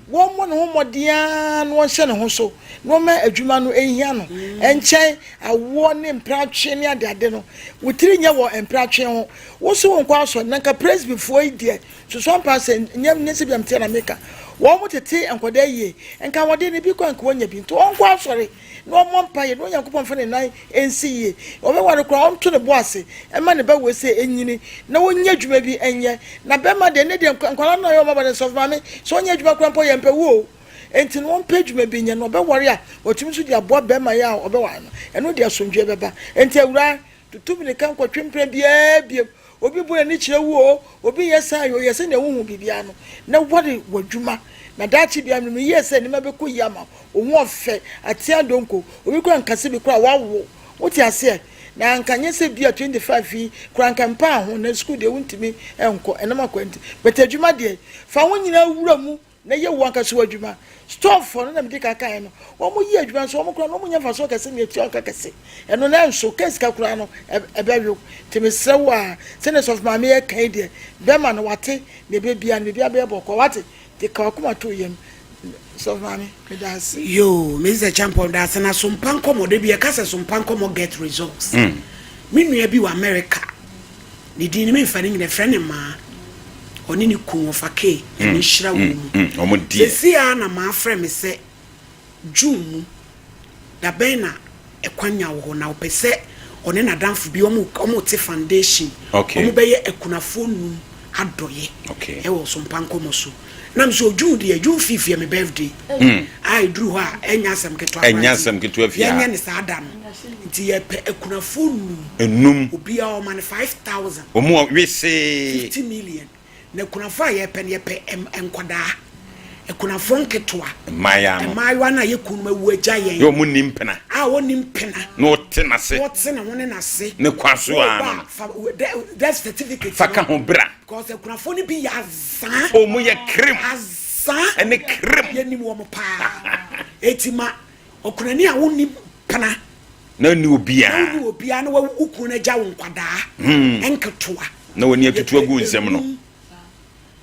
Wɔmmɔ ne ho mmɔden ara na wɔnhyɛ ne ho so na wɔmma adwuma no nhia no nkyɛn awoɔ ne mpratwe ne adeade no. Wo tiri nyɛ wɔ mpratwe ho. Wo so wonkɔ asɔre na nka presbyfoɔ yi deɛ susu ampa sɛ nyɛ nyɛ sɛ bia meteɛ na meka. Wɔn tete nkwadaa yie. Nka wɔde ne bi kɔ nka wɔnya bi. Nti wɔnkɔ asɔre na wɔmmɔ mpaeɛ na Onyankopɔn mfa ne nan nsi yie. Ɔbɛware koraa ɔnto ne bo ase mma ne ba wei sɛ ɛnyini na ɔnyɛ adwuma bi nyɛ. Na bɛrima deɛ ne deɛ nkwadaa no na ɔyɛ wɔn aba no sɔfo maame sɛ ɔnyɛ adwuma koraa mpo yɛmpɛ wo o. Enti no ɔmpɛ adwuma bi nyɛ na ɔbɛware a watumi nso de aboa bɛrima yi a ɔbɛware no. Ɛno deɛ asomdwoeɛ bɛba. Enti awuraa tutu mirika nkɔtwe mpena biara biom. Obi bu n'ani kyerɛ wo oo, obi yɛ saa oo, yɛ sɛnea wunhu biribiara no, na ware w'adwuma. Na daakye biara no, menim yie sɛ nneɛma bɛkɔ yie ama wo. Wo ho ɔfɛ, atea donko, obi koraa nka sɛ bi koraa woawo. Wote aseɛ? Na anka nyɛ sɛ bi a 25 yi koraa anka mpaa ho, na sukuu deɛ wontumi nkɔ, ɛnam akwan nti. But adwuma deɛ, fa wo nyinaa wura mu na yɛ wo ankasa w'adwuma. Storefoɔ no na medi kan kaeɛ no, wɔn yɛ adwuma nso wɔn koraa no wɔn nya mfasoɔ kɛse na yɛtua wɔn ka kɛse. Ɛno na ɛnso ka sika koraa no ɛbɛwe. Nti mesrɛ wo a, sɛdeɛ sɔfo maame yɛ kan yi deɛ, bɛma no wate na ɛbɛ biara no biribiara bɛyɛ bɔkɔɔ wate. Nti ka w'akoma to wo yam. Sɔfo maame, meda ase. Yoo, Mister Champon daase na sompa nkɔmɔ da bi yɛka sɛ sompa nkɔmɔ get results. Me nua bi wɔ America Ne din no memfa ne nyina ɛfrɛ no Maa. Ɔne ne kun wɔfa Kay Nyame nhyira wɔn mu. Seesei ara na Maa frɛ me sɛ June mu da bɛn na ɛkwan nya wɔ hɔ na ɔpɛ sɛ ɔne n'adamfo bi wɔn wɔte foundation wɔn bɛyɛ akunafoɔ num adɔyɛ ɛwɔ Sompa nkɔmɔ so. Na me sɛ June deɛ June fifth yɛ me birthday a ɛduru hɔ a ɛnyɛ asɛm ketewa koraa Ɛnyɛ asɛm ketewa fie ha. Yɛnyɛ ne saa da no nti yɛpɛ akunafoɔ num. Enum. Obiara ɔma no 5000. Wɔn a wesee. 50 million. Na akunafoɔ a yɛpɛ no yɛpɛ nkwadaa. Akunafoɔ nketewa. Mmaayewa no. Mmaayewa no a yɛ kununom awu agya yɛn. Yɛ wɔn nni mpena. A wɔnni mpena. Na wɔte n'ase. Na wɔte ne ho ne n'ase. Ne kwan so ara no. Wɔba fa death certificate. Fa ka ho bra. Because akunafoɔ no bi yɛ azaa. Wɔn yɛ krem. Azaa. Ɛne krem. Yɛnim wɔn paa. Eti ma ɔkunani a wonni mpena. Na onni obiara. Na wonni obiara na wo kunu no agya wo nkwadaa. Hmm. Nketewa. Na wɔn ani atutu agu nsam no.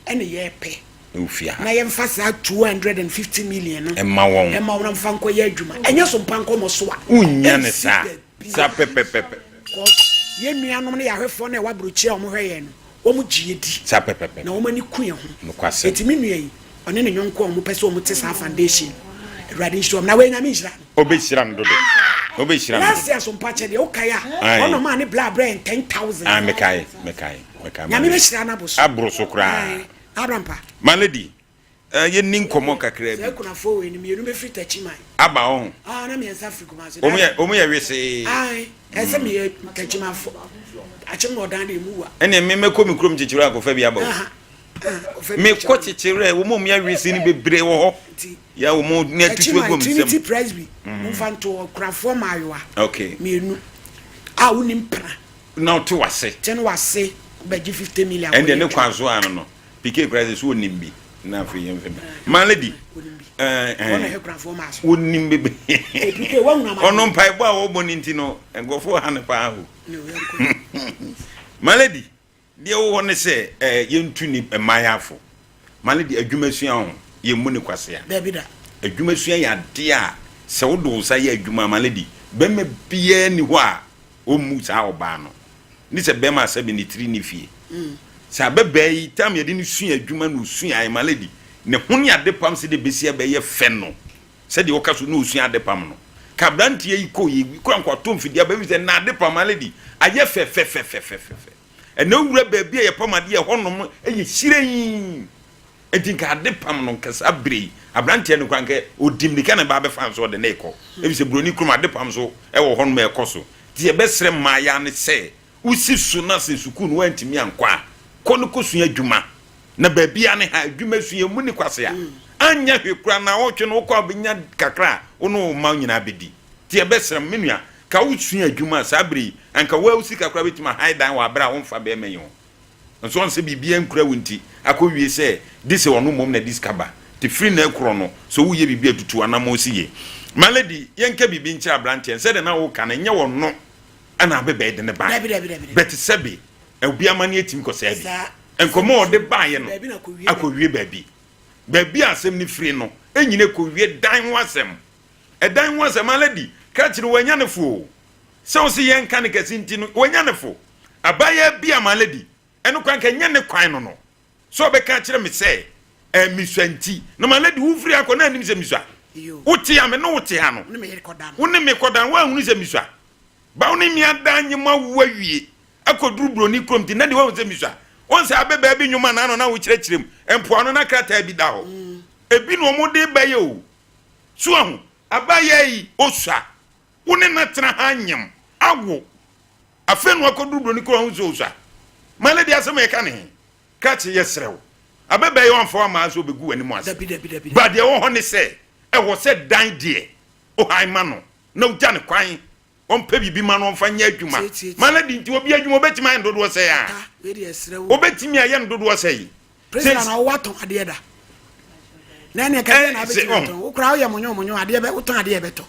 Ɛne yɛpɛ. Na ofie ha. Na yɛmfa saa 250 million no. Ɛma wɔn. Ɛma wɔn mfa nkɔyɛ adwuma. Ɛnyɛ so mpa nkɔmɔ so a. Wonnya ne saa. Saa pɛpɛpɛpɛ. Because yɛn nuanom ne yɛn ahwɛfoɔ no a ɛwɔ aburokyire a wɔhwɛ yɛn no, wɔn gye yɛ di. Saa pɛpɛpɛ. Na wɔn ani ku yɛn ho. Nokwasɛm. Eti me nua yi, ɔne ne yɔnko a wɔn pɛ sɛ wɔn te saa foundation no, Awurade nhyira wɔn. Na wei Nyame nhyira no. Ɔbɛhyira no dodo. Ɔbɛhyira no dodo. Last year so mpakyɛ deɛ wokae a, ɔna ɔmaa ne bla brɛ yɛn 10,000. Ah, mekae, mekae, mekae. Nyame bɛhyira no abo so. Aboro so koraa. Ae, Abrampa. My lady, Eh, yɛnni nkɔmmɔ kakra bi. Saa akunafoɔ wei no, mmienu bɛfiri Takyiman. Aba wo ho. Ah, na mmiɛnsa firi Kumasi. Wɔn yɛ, wɔn yɛ wesee. Ae, ɛsɛ mm. meyɛ Takyimanfoɔ. Akyem na ɔdan de emu wa. Ɛnna me mɛkɔ me kurom kyekyerɛ akɔfa bi aba o. Mekɔ kyekyerɛ, wɔn a wɔn yɛ wesee no bebree wɔ hɔ. Yɛ wɔn ne atutu agu wɔn nsam. Trinity Presby, mm. momfa nto akunafoɔ mmaayewa. Okay. Mmienu a wonim pra. Na ɔte wase. Te no wase bɛgye 50 million. Ɛnna ne kwan so ano no. PK koraa sɛ so onim bi na afei yɛn fɛ ma lady ɛɛ ɛɛ onim bebe ɔno mpaebɔ a wɔbɔ ne nti no nkurɔfoɔ ha ne paa o ma lady deɛ wɔ hɔ ne sɛ ɛɛ yɛntu ne mmaayafo ma lady adwuma sua ho yɛn mu ne kwasea adwuma sua yɛ adeɛ a sɛ wode wo nsa yɛ adwuma ma lady bɛrima biara ni hɔ a ɔmmu saa ɔbaa no ne sɛ bɛrima asɛbe ne tiri ne fie. Sɛ abɛbaa yi tam yɛde no sua adwuma na ɔsua my lady ne ho ne adepam sɛdeɛ bɛsi abɛyɛ fɛ no sɛdeɛ ɔka so na ɔsua adepam no ka aberanteɛ yi kɔ yɛ kura nkɔatɔ mfidie aba ɛfiri sɛ na adepam my lady ayɛ fɛfɛfɛfɛfɛfɛ ɛnɛ wura baabi a yɛpam adeɛ ɛhɔnom ɛyɛ hyerɛn Enti nka ade pam no nka saa bere yi abranteɛ no koraa nka ɔdi mmirika na ɛba abɛfa nso ɔde ne rekɔ efisɛ buroni kurom ade pam nso wɔ hɔnom a ɛkɔ so nti yɛbɛsrɛ mmaayaa no sɛ wosi so na sɛ sukuu no woantumi ankɔ a kɔ no kɔsua adwuma na baabiara ne ha adwuma sua mu ne kwasea anyɛ hwee koraa na ɔtwe no wokɔ a wobɛnya kakra a wo ne wo mma nyinaa bɛdi nti yɛbɛsrɛ mo me nua. Ka wosua adwuma a, saa bere yi, anka wo ara wo sika koraa betumi ahae dan wɔ bere a womfa barima yi ho. Nso ɔnsɛ biribiara nkura wo nti, akowie sɛ gye sɛ ɔno mmom na ɛde sika ba. Nti firi nnɛ rekorɔ no, sɛ woreyɛ biribi a, tutu w'anammɔn si yie. My lady, yɛnka biribi nkyerɛ aberanteɛ no, sɛdeɛ na woreka no, ɛnyɛ ɔno na abɛbɛɛ de no baeɛ. Dabi, dabi, dabi, dabi. But sɛbe, obi amanneɛ tumi kɔ saa bi. Saa. Nkɔmmɔ a ɔde baeɛ no Baabi na akɔwie baabi. akɔwie baabi. Baabi a asɛm no firi no, ɛnyina ɛkɔwie dan ho asɛm. Ɛdan ho asɛm, my lady, krakye no wanya ne fo o. Sɛ wo se yɛnka no kɛse nti no, wanya ne fo. Abaayaa bi a my lady, ɛno koraa nka ɛnyɛ ne kwan no no, sɛ ɔbɛka akyerɛ me sɛ eh, mesua nti. Na my lady, wofiri ha kɔ na anim sɛ mesua. Wote ha, me ne wo te ha no, wo ne me kɔda no, woanhunu sɛ mesua. Ba wo ne me ada nye mo awo awie akɔduru buroni kurom nti na deɛ woahu sɛ mesua. Wɔn sɛ abɛbaa bi nnwom anaa no na wokyerɛkyerɛ mu, mpoano na krataa bi da hɔ. Ebi na wɔn de ba yɛ o. So wahu? Abaayaa yi, osua. Wo ne no atena ha anyem, awo. Afei na wakɔduru buroni kurom ahu sɛ osua. My lady, asɛm a yɛka ne he? Krakye, yɛsrɛ wo. Abɛbaa yi ɔmfa wo amma sɛ ɔbɛgu w'anim ase. Dabi, dabi, dabi. But deɛ ɛwɔ hɔ ne sɛ, ɛwɔ sɛ dan deɛ, ohan ma no, na wogya no kwan ɔmpɛ biribi ma no ɔmfa nyɛ adwuma. My lady, nti obi adwuma obɛtumi ayɛ no dodoɔ sɛn a? Obɛtumi ayɛ no dodoɔ sɛn? Priscilla na wowɔ atɔn adeɛ da na ɛne ɛka na abɛtumi atɔn wo koraa woyɛ monyo monyo adeɛ bɛ wotɔn adeɛ bɛtɔ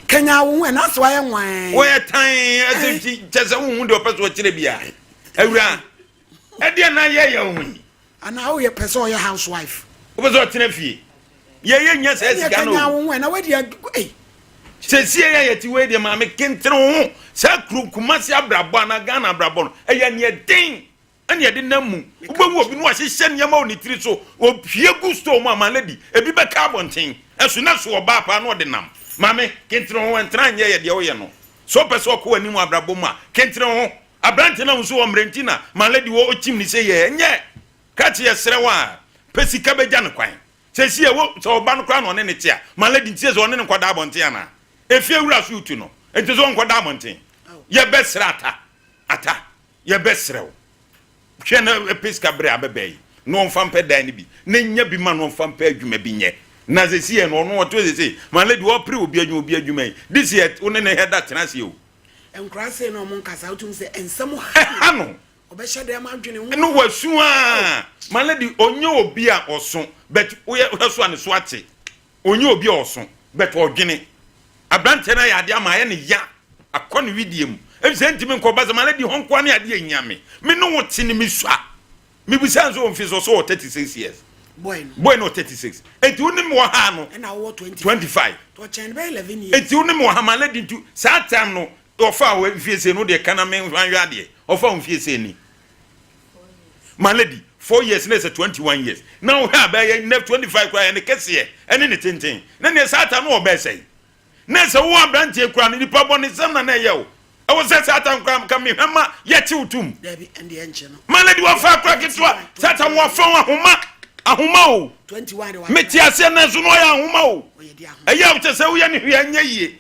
kanya wo ho ɛna sɛ wayɛ nwan woyɛ tan ɛsɛ nti kyɛ sɛ wohu deɛ ɔpɛ so ɔkyerɛ bia awura ɛdeɛ na yɛyɛ wo ho yi anaa woyɛ pɛ sɛ ɔyɛ housewife wopɛ sɛ ɔtena fie yɛyɛ nya saa sika no kanya wo ho ɛna wadi ei sɛsie yɛ yɛte wei deɛ maame kentere wo ho saa kuro Kumasi abrabɔ anaa Ghana abrabɔ no ɛyɛ neɛ den ɛna yɛde nam mu. Wobɛhu obi na wahyehyɛ nneɛma wɔ ne tiri so, ɔpue gu store mu a, my lady, ebi bɛka abɔnten. Ɛso na so ɔbaa paa na ɔde nam. Maame, kentene wo ho, ɛntena nyɛ yɛ deɛ woyɛ no. Sɛ wopɛ sɛ ɔkɔ w'anim wɔ abrabɔ mu a, kentene wo ho. Aberante no a wo nso wɔ mmerɛ nti na my lady wɔ ɔkyim ne sei yɛ, ɛnyɛ. Krakye yɛsrɛ wo a, pɛ sika bɛgya no kwan. Seesei wo, sɛ ɔba no koraa na ɔne no te a, my lady, nti sɛ ɔne no nkɔda abɔnten anaa? Efie wura so retu no, nti sɛ ɔnkɔda abɔnten? Yɛbɛsrɛ ata, ata. Yɛbɛsrɛ wo, hwɛ na pɛ sika berɛ a abɛbɛn yi, na ɔmfa mpɛ dan no bi, na nya bi ma no ɔmfa mpɛ adwuma bi nyɛ. Na sɛsi yɛ no, ɔno ɔte hɔ sɛsei, my lady, ɔpere obi adwuma, obi adwuma yi, this year, wo ne no hɛ da tena ase o. Nkwadaa sei na ɔmo nkasa, wotumi sɛ nsɛm ha no. Ɛha no. Ɔbɛhyɛ dɛm adwene ho. No wasu aa, my lady, ɔnyɛ obi a ɔso, but woyɛ wohwɛ so a ne so ate. Ɔnyɛ obi a ɔso but ɔdwene. Abranteɛ no ayɛ adeɛ ama ayɛ no ya akɔ ne wedeɛ mu efisɛ ɛntumi nkɔ ba sɛ my lady hɔ nkoa ne adeɛ ɛhia me. Me ne wo te no me sua. Me bisa no sɛ ɔmfi so ɔsɛ ɔwɔ 36 years. Boy no. Boy no wɔ 36. Enti wo ne me wɔ ha no. Ɛna wowɔ 25. 25. Ɔkyɛn no bɛyɛ 11 years. Enti wo ne me wɔ ha my lady nti saa time no ɔfaa wo mfie sei no wo deɛ ka na me nhwɛ adeɛ. Ɔfaa wo mfie sei ni. My lady, 4 years na ɛsɛ 21 years. Na wohwɛ a bɛyɛ nnɛ 25 koraa yɛ ne kɛseɛ ɛne ne tenten. Na neɛ saa ta no ɔbɛɛ sɛn? Na ɛsɛ wo aberanteɛ koraa no nipa bɔ ne nsɛm na na ɛyɛ wo. Ɛwɔ sɛ saa ta koraa ka mehwɛ ma yɛkye wo tom. Dabi, ɛndeɛ ɛnkye no. My lady wafa akora ketewa saa ta wafa wo ahoma ahoma o. Mete aseɛ nanso na ɔyɛ ahoma o. Ɛyɛ a kyɛ sɛ woyɛ ne hwee ɛnyɛ yie.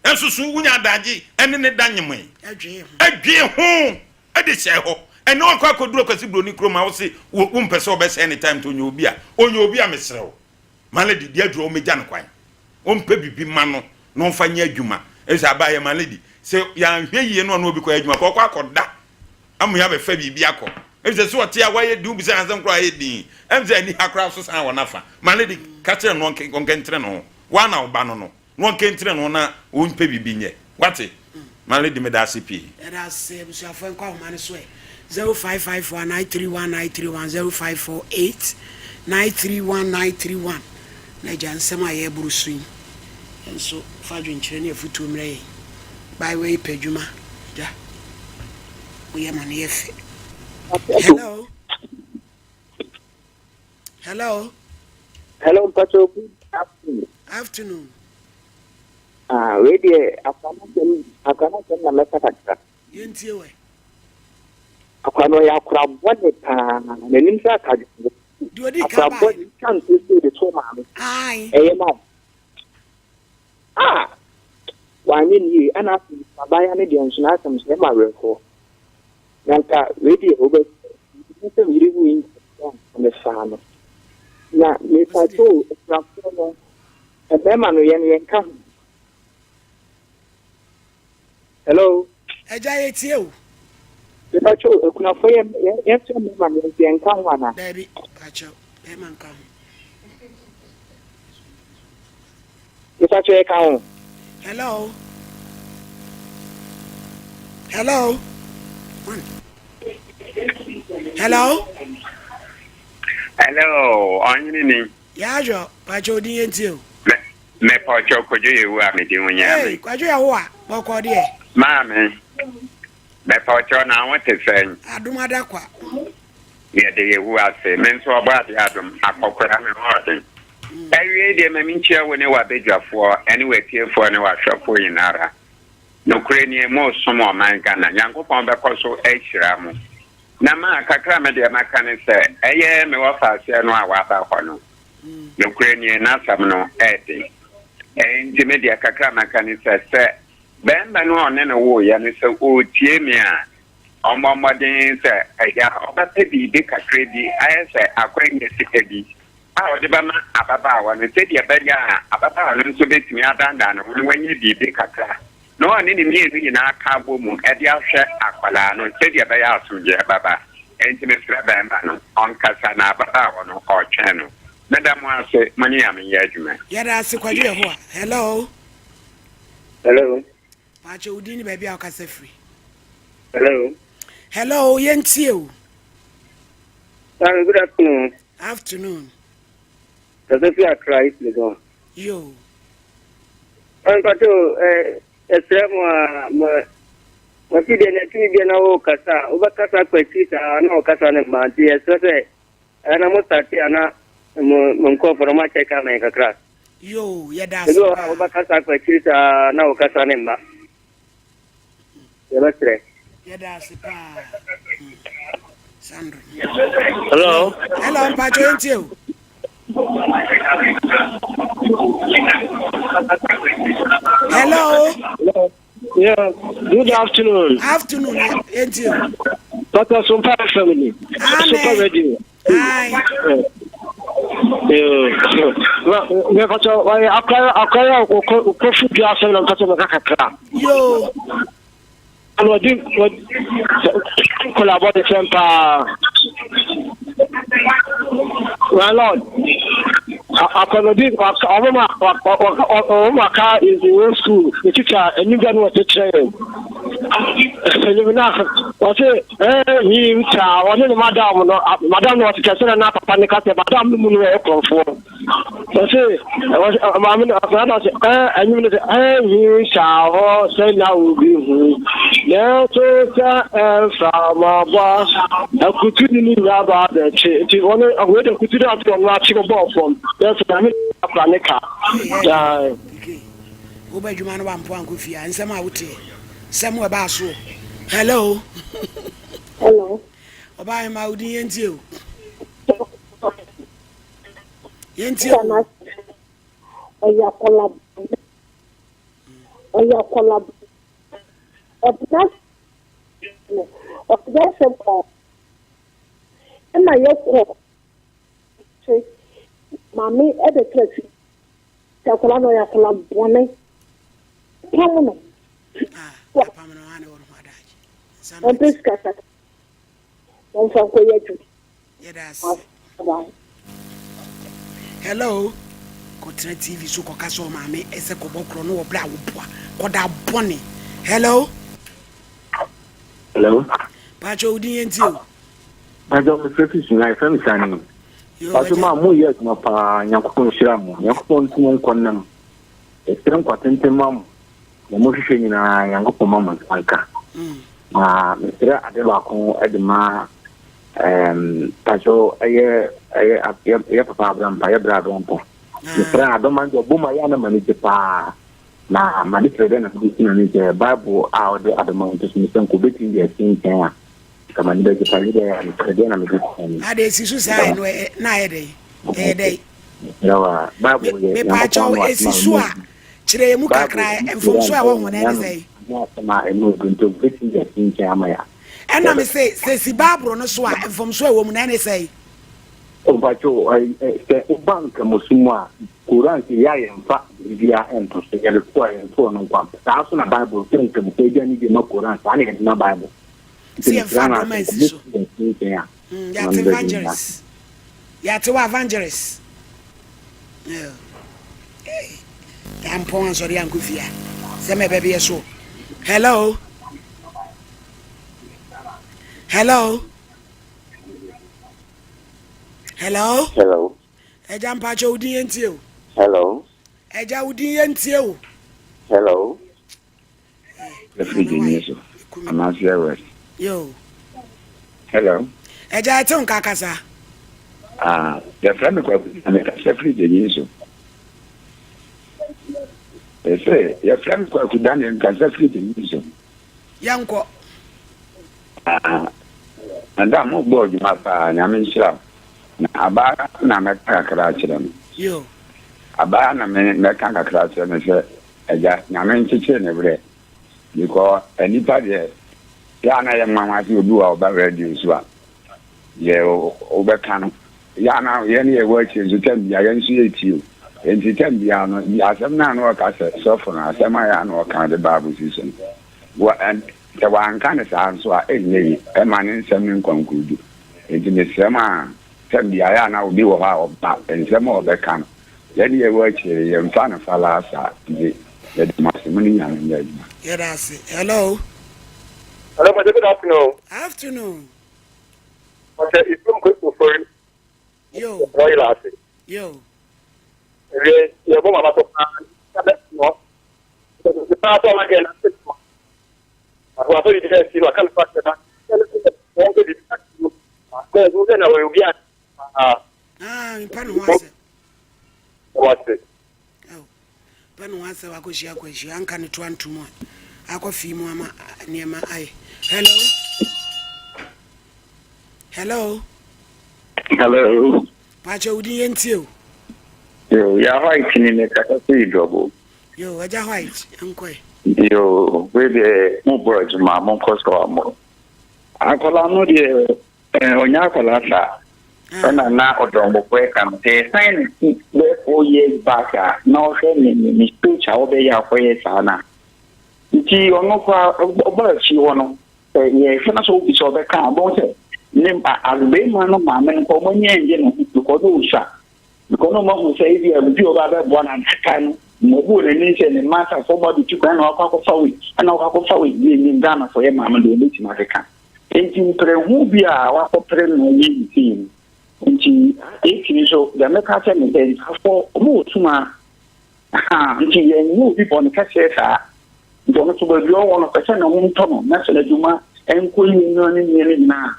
Ɛnso so wonya adagye ɛne ne da nyemoe. Ɛdwee ho. de hyɛɛ hɔ. Ɛnɛ wakɔ akɔduru Akwasi Broni kurom a wose wo wompɛ sɛ ɔbɛsɛe ne time nti ɔnyɛ obi a ɔnyɛ obi a mesrɛ wo my lady deɛ aduru a wɔmmɛgya no kwan ɔmpɛ biribi ma no na ɔmfa nyɛ adwuma ɛfiri sɛ abaayɛ my lady sɛ yɛanhwɛ yie no ɔne obi kɔyɛ adwuma kɔ ɔkɔ akɔda ama yɛabɛfa biribi akɔ ɛfiri sɛ sɛ ɔte a wayɛ din wobisa asɛm koraa ayɛ din ɛm sɛ ani ha koraa so san wɔ n'afa my lady ka kyerɛ no ɔnkɛntere no ho woa na wo ba no no Na ɔnkɛntire no na ɔmpɛ biribi nyɛ. Wate? My lady meda ase pii. Yɛda ase abusuafoɔ nkɔ ahoma no so ɛ 0554 931 931 0548 931 931 na agya nsɛm a yɛreboro so yi nso fa adwenkyerɛ ne afutuo mmerɛ yɛn. Baayewa yi pɛ adwuma agya woyɛ ma no yɛ fɛ. Hello. Hello. Hello, Mpacho. Good afternoon. Afternoon. Ah, wei deɛ akwa no asɛm akwa no asɛm na mɛka kakra. Yɛntie wɛ. Akwa no ɔyɛ akora bɔne paa. N'anim sɛ akadwongo. Deɛ odi kan Akora baeɛ bɔne twa nsuo sei de to maame. Ae. Ɛyɛ ma wo. Ah! Wanyɛ ne yie. Ɛna afei abaayewa no deɛ nso n'asɛm so ɛma awerɛhoɔ. Na nka wei deɛ wobɛ ɛnyɛ sɛ me yere wui nti na anka mefaa no. Na mepakyɛ o, akunafoɔ no, mmarima no yɛn yɛnka ho. Hello. Agya yɛtie o. Mepakyɛw akunafoɔ yɛ yɛn nso mmarima no yɛn nka ho anaa? Daabi, pakyɛw, bɛrima nka ho. Mepakyɛw yɛ ka ho. Hello. Hello. One. Hello. Hello, ɔhene ni. Yɛadwɔ, pakyɛw odin yɛn tie o. Mepɔkyɛw Kwadwo Yehowa me din wo nyɛ me. Hey, Kwadwo Yehowa, bɔkɔɔ deɛ. Maame, mepɔkyɛw na ho te sɛn? Adom adakwa. Yɛde Yehowa ase, me nso ɔbɔ adeɛ adom, akɔkora me ho ɔden. Awiei deɛ ma menkyia wo ne w'abadwafoɔ ne w'atiefoɔ ne w'ahwɛfoɔ nyinara. Nokorɛ nie, moresom ɔman Ghana. Nyankopɔn bɛkɔ so ahyira mo. Na ma kakra me deɛ maka ne sɛ, ɛyɛ me wɔfaaseɛ no a waba hɔ no, Nokorɛ nie, n'asɛm no yɛ den. Enti me deɛ, kakra a mɛka ne sɛ, sɛ barima no a ɔne no woeɛ no, sɛ ɔretie me a, ɔmmɔ mmɔden sɛ agya ɔbɛpɛ biribi kakra bi, ayɛ sɛ akwannya sika bi a ɔde bɛma ababaawa no, sɛdeɛ ɛbɛyɛ a ababaawa no nso bɛtumi adandan ne ho na wanya biribi kakra. Na ɔne ne mmienu nyinaa ka abɔ mu de ahwɛ akwadaa no sɛdeɛ ɛbɛyɛ a asomdwoeɛ bɛba. Enti mesrɛ barima no, ɔnkasa na ababaawa no, ɔretwɛn no. Meda mo ase, mo ne Nyame nyɛ adwuma. Yɛda ase Kwadwo Yehowa. Hello. Hello. Pakyɛ wo din ne baabi a wokasa firi. Hello. Hello, yɛntie o. Sorry, good afternoon. Afternoon. Kasa fi Accra, East Legon. Yo. Mpacho, ɛsrɛ mo a, mo wɔsi deɛ na tumi bia na wɔkasa a, wobɛkasa akɔ akyiri saa na wɔkasa no mma nti ɛsrɛ sɛ ɛna mo sate a na mo mo nkurɔfoɔ no mo akyɛ ka mɛn kakra. Yo, yɛda ase Ebi wɔ hɔ a paa. wobɛkasa akɔ akyiri saa na wɔkasa no mma. Yɛbɛsrɛ. Yɛda ase paa. Hmm. Sandro. Hello. Hello, mpacho yɛntie o. Hello. Yeah, good afternoon. Afternoon, yɛntie o. Papa Sompa FM ni. Sompa Radio. Aye. Mepatɔ akɔyɛ akɔyɛ okɔfu dua asɛm na mpatɔ mɛka kakra. Yoo. Ɛna ɔdi nkɔla abɔ de fɛn paa. My lord, akɔnɔdi ɔmo ma ɔmo ma ka nziwo school ne tikya enigya no wɔte kyerɛ yɛn. Ɛnim na wɔte ɛɛ him taa ɔne ne madam no madam no wɔte kyerɛ sɛ na papa ne ka sɛ madam no mu no yɛ korɔmfoɔ. Ɔse maame no akwadaa no ɔse ɛɛ ɛnwom no sɛ ɛnhi saa hɔ sɛ na obi hu nanso sɛ ɛmframa bɔ akutu ne ne nua ba abɛkye nti wɔn wei de akutu no ato ɔno akye bɔɔ fam nanso maame akora ne ka. Wobɛ adwuma no wampo ankɔ fie a nsɛm a woteɛ sɛm ɛbaa soɔ hello hello ɔbaa hema wodin yɛntie o Yɛntie o. Ɔyɛ akwadaa bɔne. Ɔyɛ akwadaa bɔne. Ɔtena no, ɔtena asɛm paa. Ɛna yɛkɔ kye maame ɛbɛtena fi. Sɛ akwadaa no ɔyɛ akwadaa bɔne. Pam no. Ah, pam no ane wɔn ho adagye. Ɔmpɛ sika saka. Wɔmfa nkɔyɛ adwuma. Yɛda ase. Hello. Kɔtena TV so kɔka sɛ ɔmaame ɛsɛ kɔbɔ korɔ no wɔ berɛ a woboa kɔda bɔne. Hello. Hello. Paatwa wo din yɛn ti o. Paatwa mo fɛ fi sunya fɛ mi sani. Paatwa maa mo yɛ adwuma paa nyankopɔn nhyira mo nyankopɔn nti mo nkɔ nnam. Ɛsrɛ nkwa tenten ma mo. Deɛ mohwehwɛ nyinaa Nyankopɔn ma mo nsa nka. Na mesrɛ ade baako de ma um, pasɔ ɛyɛ ɛyɛ yɛ papa abrampa yɛ bra abrampa. Mesrɛ adɔma nti ɔbɔ mu ayɛ na ma ne gye paa. Na ma ne kyerɛ dɛ na mede si n'ani sɛ Bible a ɔde adɔma nto so no sɛ nka obɛtumi de asi nkyɛn a nka ma ne bɛgye paa. Yɛ dɛ mesrɛ deɛ na mede si n'ani. Ade esi so saa ɛno na ayɛ dɛ ɛyɛ dɛ. Mesrɛ wa Bible yɛ Nyankopɔn no asɛm a esi so a Kyerɛ yɛn mu kakra, mfomso a ɛwɔ ho no ɛne sɛn? Ɛna me se, sɛ si Bible no so a, mfomso a ɛwɔ mu no ɛne sɛn? Mpacho, sɛ woba nkramosom mu a, Koran sɛ yɛ a yɛmfa. biribiara nto so, yɛde to a yɛnto ɔno nko ara. Saa nso na Bible sɛ nkramofoɔ agya ne deɛ ma Koran, saa na yɛde ma Bible. Nti mesrɛ no ara sɛ nka mobɛsi yɛn nkyɛn a, na mede bɛdi dwuma. Yɛate wɔ Avangeris. Hey, yɛampɔn ansɔre ankɔ fie a, sɛ mɛbɛbeɛ so. Hello? Hello? Hello? Hello. Ẹja mpakyɛ wo din yɛn tie o. Hello. Ẹja wo din yɛn tie o. Hello. Ɛfiri Gyimie so anaasɛ West. Yo. Hello. Ẹja ɛte nka kasa. Ah, yɛfrɛ me Kwaku na mekasa firi Gyimie so. Ɛsɛ yɛfrɛ me Kwaku Daniel mekasa firi Gyimie so. Yɛnkɔ. Ah, madam mo bɔ adwuma paa, nyame nhyira wo. Na abaa na mɛka kakra akyerɛ no. Yo. Abaa na me mɛka kakra akyerɛ no sɛ agya nyame nkyekyere ne werɛ because nnipa deɛ yɛ a na yɛ nwanwa sɛ obi wɔ a ɔba radio so a deɛ wobɛka no yɛ a na yɛn ne yɛwɔ akyire nso tam bia yɛn nso yɛtie o nti tam bia no asɛm no a na ɔka sɛ sɔfo no asɛm a yɛ a na ɔka de bible si so no wɔ Sɛ wanka no saa nso a, ɛnyɛ ye. Ɛmma ne nsɛm no nkɔ nkodu. Enti mesrɛ mo a, sɛ beaeɛ a na obi wɔ hɔ a ɔba, nsɛm a ɔbɛka no, yɛn deɛ yɛwɔ akyire no, yɛmfa no falaa saa. Nti, yɛda mo ase. Mo ne Nyame nyɛ adwuma. Yɛda ase. Hello. Hello, Pastor. Good afternoon. Afternoon. Pastor, Ifum Ofori. Yo. Royal ase. Yo. Ewie, yɛbɔ mama so paa. No. Paa sɛ ɔma gɛ na Afei biribi asi no aka no fa na wɔn kɛ biribi asi no kɛ ɛhu sɛ na wɔyɛ obi a ah mpa ne ho asɛm wɔte mpa ne ho asɛm akɔhyia akɔhyia anka ne to anto mu a akɔ fii mu ama nneɛma ayɛ hello hello hello paakyɛ wodin yɛntie o yo yɛ white ni ne kasa sɛ yi dɔbo Yoo agya white nkɔe. Yoo wei deɛ mo bɔ adwuma mo nkɔ so a mo. Akwadaa no deɛ eh, ɔnyɛ akwadaa saa. Ah. Ɛna na ɔdɔnbɔfoɔ ɛka no sɛ yɛsan ne ti bɛyɛ four years back a na ɔhwɛ ne ne ne speech a ɔbɛyɛ akɔyɛ saa na nti ɔno koraa ɔba akyi hɔ no sɛ yɛhwɛ na sɛ obi sɛ ɔbɛka a ɔbɛhu sɛ ne abɛɛma no maame no kɔ ɔmo ani ɛngye ne ho because na ɔsua. Because na wɔahu sɛ ebia obi a ɔba abɛboa no at that time no, ma ɔbu n'ani sɛ ne mma asafo ɔmo abɛtu kwan na wakɔ akɔfa wei, ɛna wakɔ akɔfa wei, deɛ nim Ghanafoɔ yɛ maame deɛ ɔbɛtumi akeka. Nti mprɛhu bi a wakɔpere no yɛ ne sei no, nti ɛtumi nso deɛ mɛka sɛ ne sɛ nsafoɔ ɔmo wɔ sum a, ha nti yɛnyɛ obi bɔne kɛseɛ saa. Nti ɔno nso baabi ɔwɔ no pɛ sɛ ne ho ntɔ no na sɛ n'adwuma nkɔ yie no ne nneɛma nyinaa.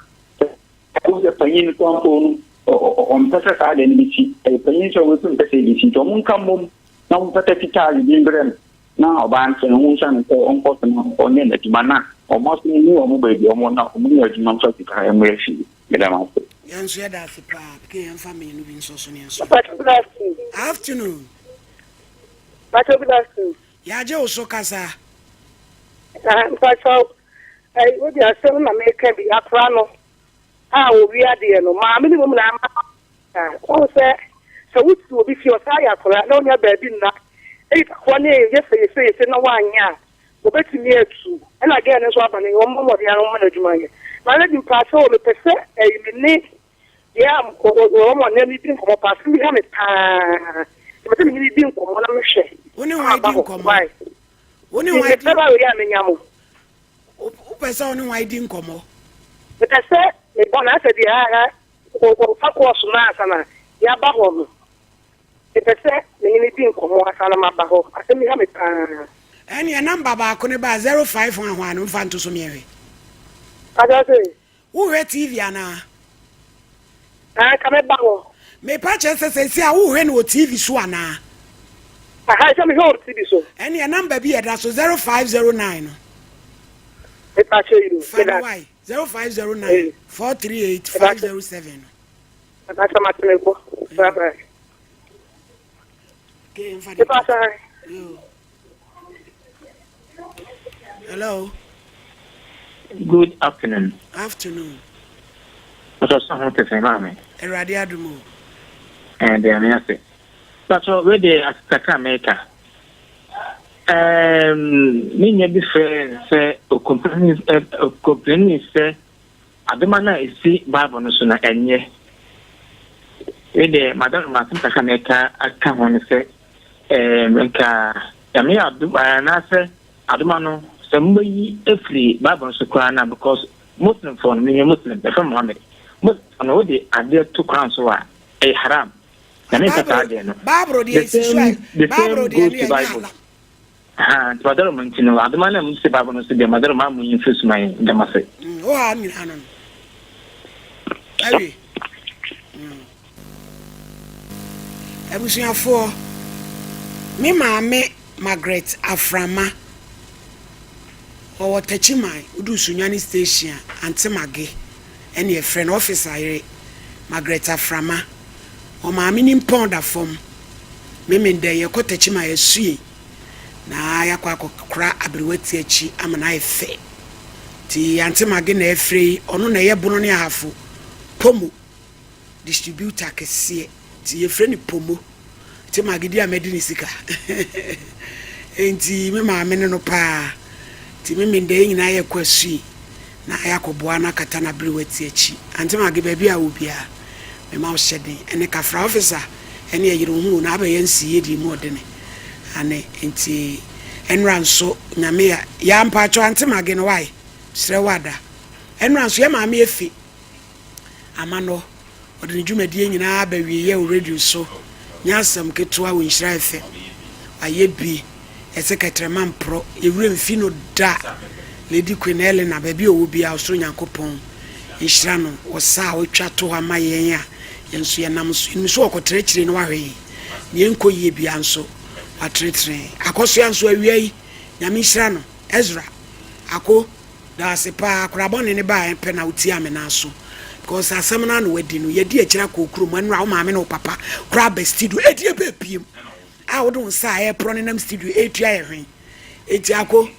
Wohu sɛ panyin no koraa mpo no, ɔmpɛ sɛ saa ade no besi. Ɛyɛ panyin sɛ ɔno nso mpɛ sɛ ebesi. Nti wɔnka mmom na wɔmpata fitaa de bi mbrɛ no, na ɔbaa no sɛ ne ho nsa no sɛ ɔnkɔ so na ɔnyɛ n'adwuma na wɔn aso nhu wɔn baabi a wɔwɔ na wɔnyɛ adwuma mfa sika mmrɛ fie. Meda mo ase. Yɛn nso yɛda ase paa. Pk yɛn fa mmienu bi nso so ne yɛn so. Pacho good afternoon. Afternoon. Pacho good afternoon. Yɛagye wo so kasa. Ah, mpacho Ɛy, wo deɛ asɛm na meka bi, akora no a ɔwia adeɛ no, maame no mmom na ama saa. Woahu sɛ, sɛ wotu obi fie, ɔsan yɛ akora na ɔnnya baabi nna, eyi akoa no yɛ sɛ yɛsɛ yɛsɛ na wanyɛ a, wɔbɛtumi atu. Ɛna girl no nso aba no, wɔmmɔ mmɔden ara wɔmma no adwuma nyɛ. Maame bi, mpakyɛw o, mepɛ sɛ ɛy, me ne deɛ a wɔn a ne di nkɔmmɔ paa, asɛm bi ha me paa, mepɛ sɛ me ne no di nkɔmmɔ na mehwɛ. Wo ne hwan di nkɔmmɔ? Why? Wo ne hwan di? Mepɛ ba wei a menya mo. Wopɛ sɛ wo ne hwan di nkɔmmɔ? Mepɛ sɛ mebɔ no asɛ deɛ a na wɔfa kɔɔso no ansa na yɛaba hɔ no. Mepɛ sɛ me ne no di nkɔmmɔ ansa na maba hɔ. Asɛm yi ha me paa. Ɛnneɛ nɔmba baako no ba a, 05 hwan no mfa nto so meɛhwɛ. Pakyɛ se. Wohwɛ TV anaa? Aah nka mɛba hɔ. Mepa kyerɛ sɛ seesei a wohwɛ no wɔ TV so anaa? Aha sɛ mehwɛ wɔ TV so. Ɛneɛ number bi a ɛda so 0509 no. Mepa kyɛ yi o. Fa no wae 0509 438 507 no. Mepa kyɛ mate me bo. Bye bye. Mepa kyɛ. Hello. Good afternoon. Afternoon. Pastor sɛ ho te sɛn maame? Awurade adom o. Ɛɛ deɛ me ase. Pastor wei deɛ kakra meka. Ɛɛm, me nua bi frɛɛ sɛ ɔkɔmpleni sɛ adoma no a ɛsi Bible no so no ɛnyɛ. Wei deɛ, madam, asɛm kakra mɛka aka ho no sɛ, ɛɛm, nka Nyame adom anaasɛ adoma no sɛ mobɛyi afiri Bible no so koraa no a, because Muslimfoɔ no, meyɛ Muslim, yɛfrɛ me Mohammed, Muslimfoɔ no wode adeɛ to Quran so a, ɛyɛ haram. Nyame mpɛ saa adeɛ no. The same, the same goes to Bible. Ha, nti madɔrɔ mo nti no, adoma no a mode si Bible no so deɛ, madɔrɔ mo a monyi mfiri so ma yɛn, meda mo ase. Wo ha nyinaa no no. Awie. Mm. Abusuafoɔ, me maame Margaret Aframa, ɔwɔ Techiman, woduru Sunyani station a, Ante Mage ɛne yɛfrɛ no, officer yere, Margaret Aframa. Ɔmaame nimpɔn da fam. Memendɛ yɛkɔ Techiman yɛasue na yɛakɔ akɔkora aberewa ti akyi ama no ayɛ fɛ. Nti Ante Mage na ɛfrɛ yi, ɔno na ɛyɛ Bono ne Ahafo Pomo distributor kɛseɛ nti yɛfrɛ no Pomo nti magedi a madi ne sika nti me maame ne no paa nti me menda yɛ nyinaa yɛkɔ asui na yɛakɔboa no akata no aberewa ti akyi ante mage baabi a wɔ biara mema wo hyɛ den ɛne kafra officer ɛne ɛyere wo ho na abɛyɛ nsiyɛ deɛ mu ɔdene ane nti ɛnora nso nyame ya ya mpakyɛw ante mage no wae serɛ wo ada ɛnora nso yɛ maame efe Amanɔ, ɔde ne dwumadie nyinaa aba awieɛ wɔ radio so, nyɛ asɛm ketewa wɔ Nhyira FM. Wayɛ bi, ɛsɛ kɛtrɛma mporɔ, yɛ werɛ mfi no da. Lady Queen Helena, baabi a ɔwɔ biara, Ɔsoro Nyankopɔn nhyira no wɔ sa a watwa to hɔ ama yɛn a yɛn nso yɛnam so. Yɛnim sɛ ɔkɔtena akyire na wahwɛ yɛn, nea ɛnkɔ yie biara nso watenetene. Akɔsoa nso awia yi, Nyame nhyira no. Ezra, Ako, Daase paa, akwadaa bɔne no baeɛ pɛ na wotiaa me nan so because asɛm no ara na wadi no, yɛdi akyire akɔ wo kurom, ɛnora wo maame ne wo papa koraa aba studio, ɛdi ɛbɛ piem a wode wo nsa a ɛreporɔ ne nam studio ɛretua yɛ hwen, enti ako,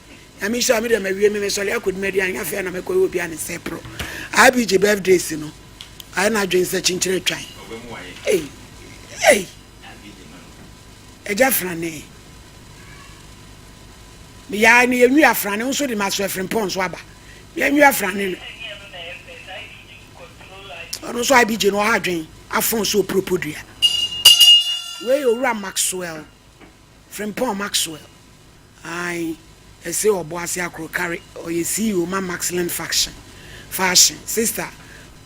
Nyame nhyira wo, me deɛ mawie me mesɔre akɔdi m'aduane, nyɛ afei na mɛkɔyɛ obi a ne nsa ɛporɔ. IBG birthday si no, ayɛ n'adwene sɛ kyenkyere atwan. Ei, ei, agya frane. Meyaa no yɛnwi afrane wo nso de maso afirimpɔn nso aba yɛnwi afrane no ɔno nso IBJ no ɔha adwen afon so opuropo dua wei owura Maxwell Frimpɔn Maxwell ae ɛse ɔbɔ ase akoro kare ɔyɛ CEO ma Maxland Faction Fashion sister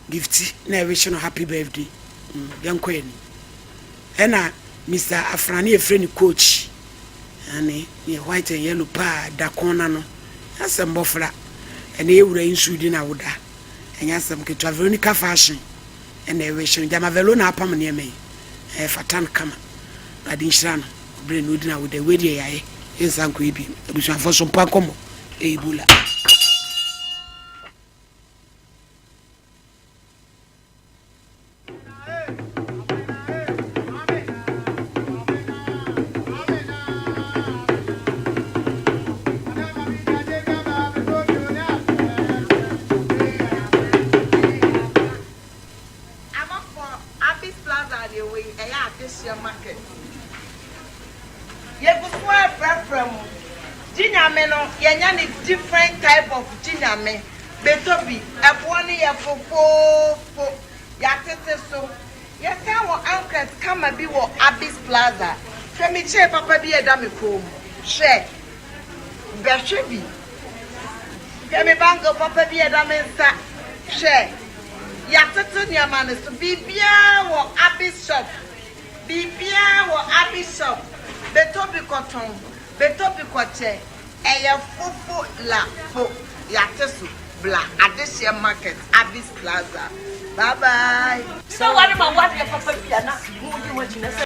Gifty na ɛwehye no happy birthday mm yɛnkɔ yɛn Ɛna Mister Afrane yɛfrɛ no coach ane neɛ white and yellow paa da kɔn no ano nyɛ asɛm bɔfra ɛnɛ yɛ wura yi nso di na woda ɛnyɛ asɛm ketewa Veronica fashion ɛna ɛwehye no gyama Velo na apam nneɛma yi ɛfata no kama Awurade nhyira no ɔbrɛ na odi na woda wei deɛ yɛayɛ yɛnsa nkɔ yɛ bi abusuafoɔ so mpa nkɔmmɔ Ebola. Amafoɔ Abis Plaza deɛ wei ɛyɛ adehyeɛ market. Yɛgu so ara frɛfrɛ mo. Gye Nyame no yɛnya ne different type of gye Nyame. Betɔ bi, ɛboɔ no yɛ fofoofo. Yɛatete so. Yɛsan wɔ anchors kama bi wɔ Abis Plaza. Hwɛ me chain papa bi a ɛda me kɔn mu. Hwɛ. Bɛhwɛ bi. Hwɛ me bangle papa bi a ɛda me nsa. Hwɛ. Yɛatete nneɛma no so. Biribiara wɔ Abis shop. Biribiara wɔ Abis shop. Betɔ bi kɔtɔn. Betɔ bi kɔkyɛ. Ɛyɛ fofo la fo yate so bla adehyeɛ market Abis plaza bye bye. Sɛ ware ma wo adeɛ papa bi a na mo di ho akyi na sɛ.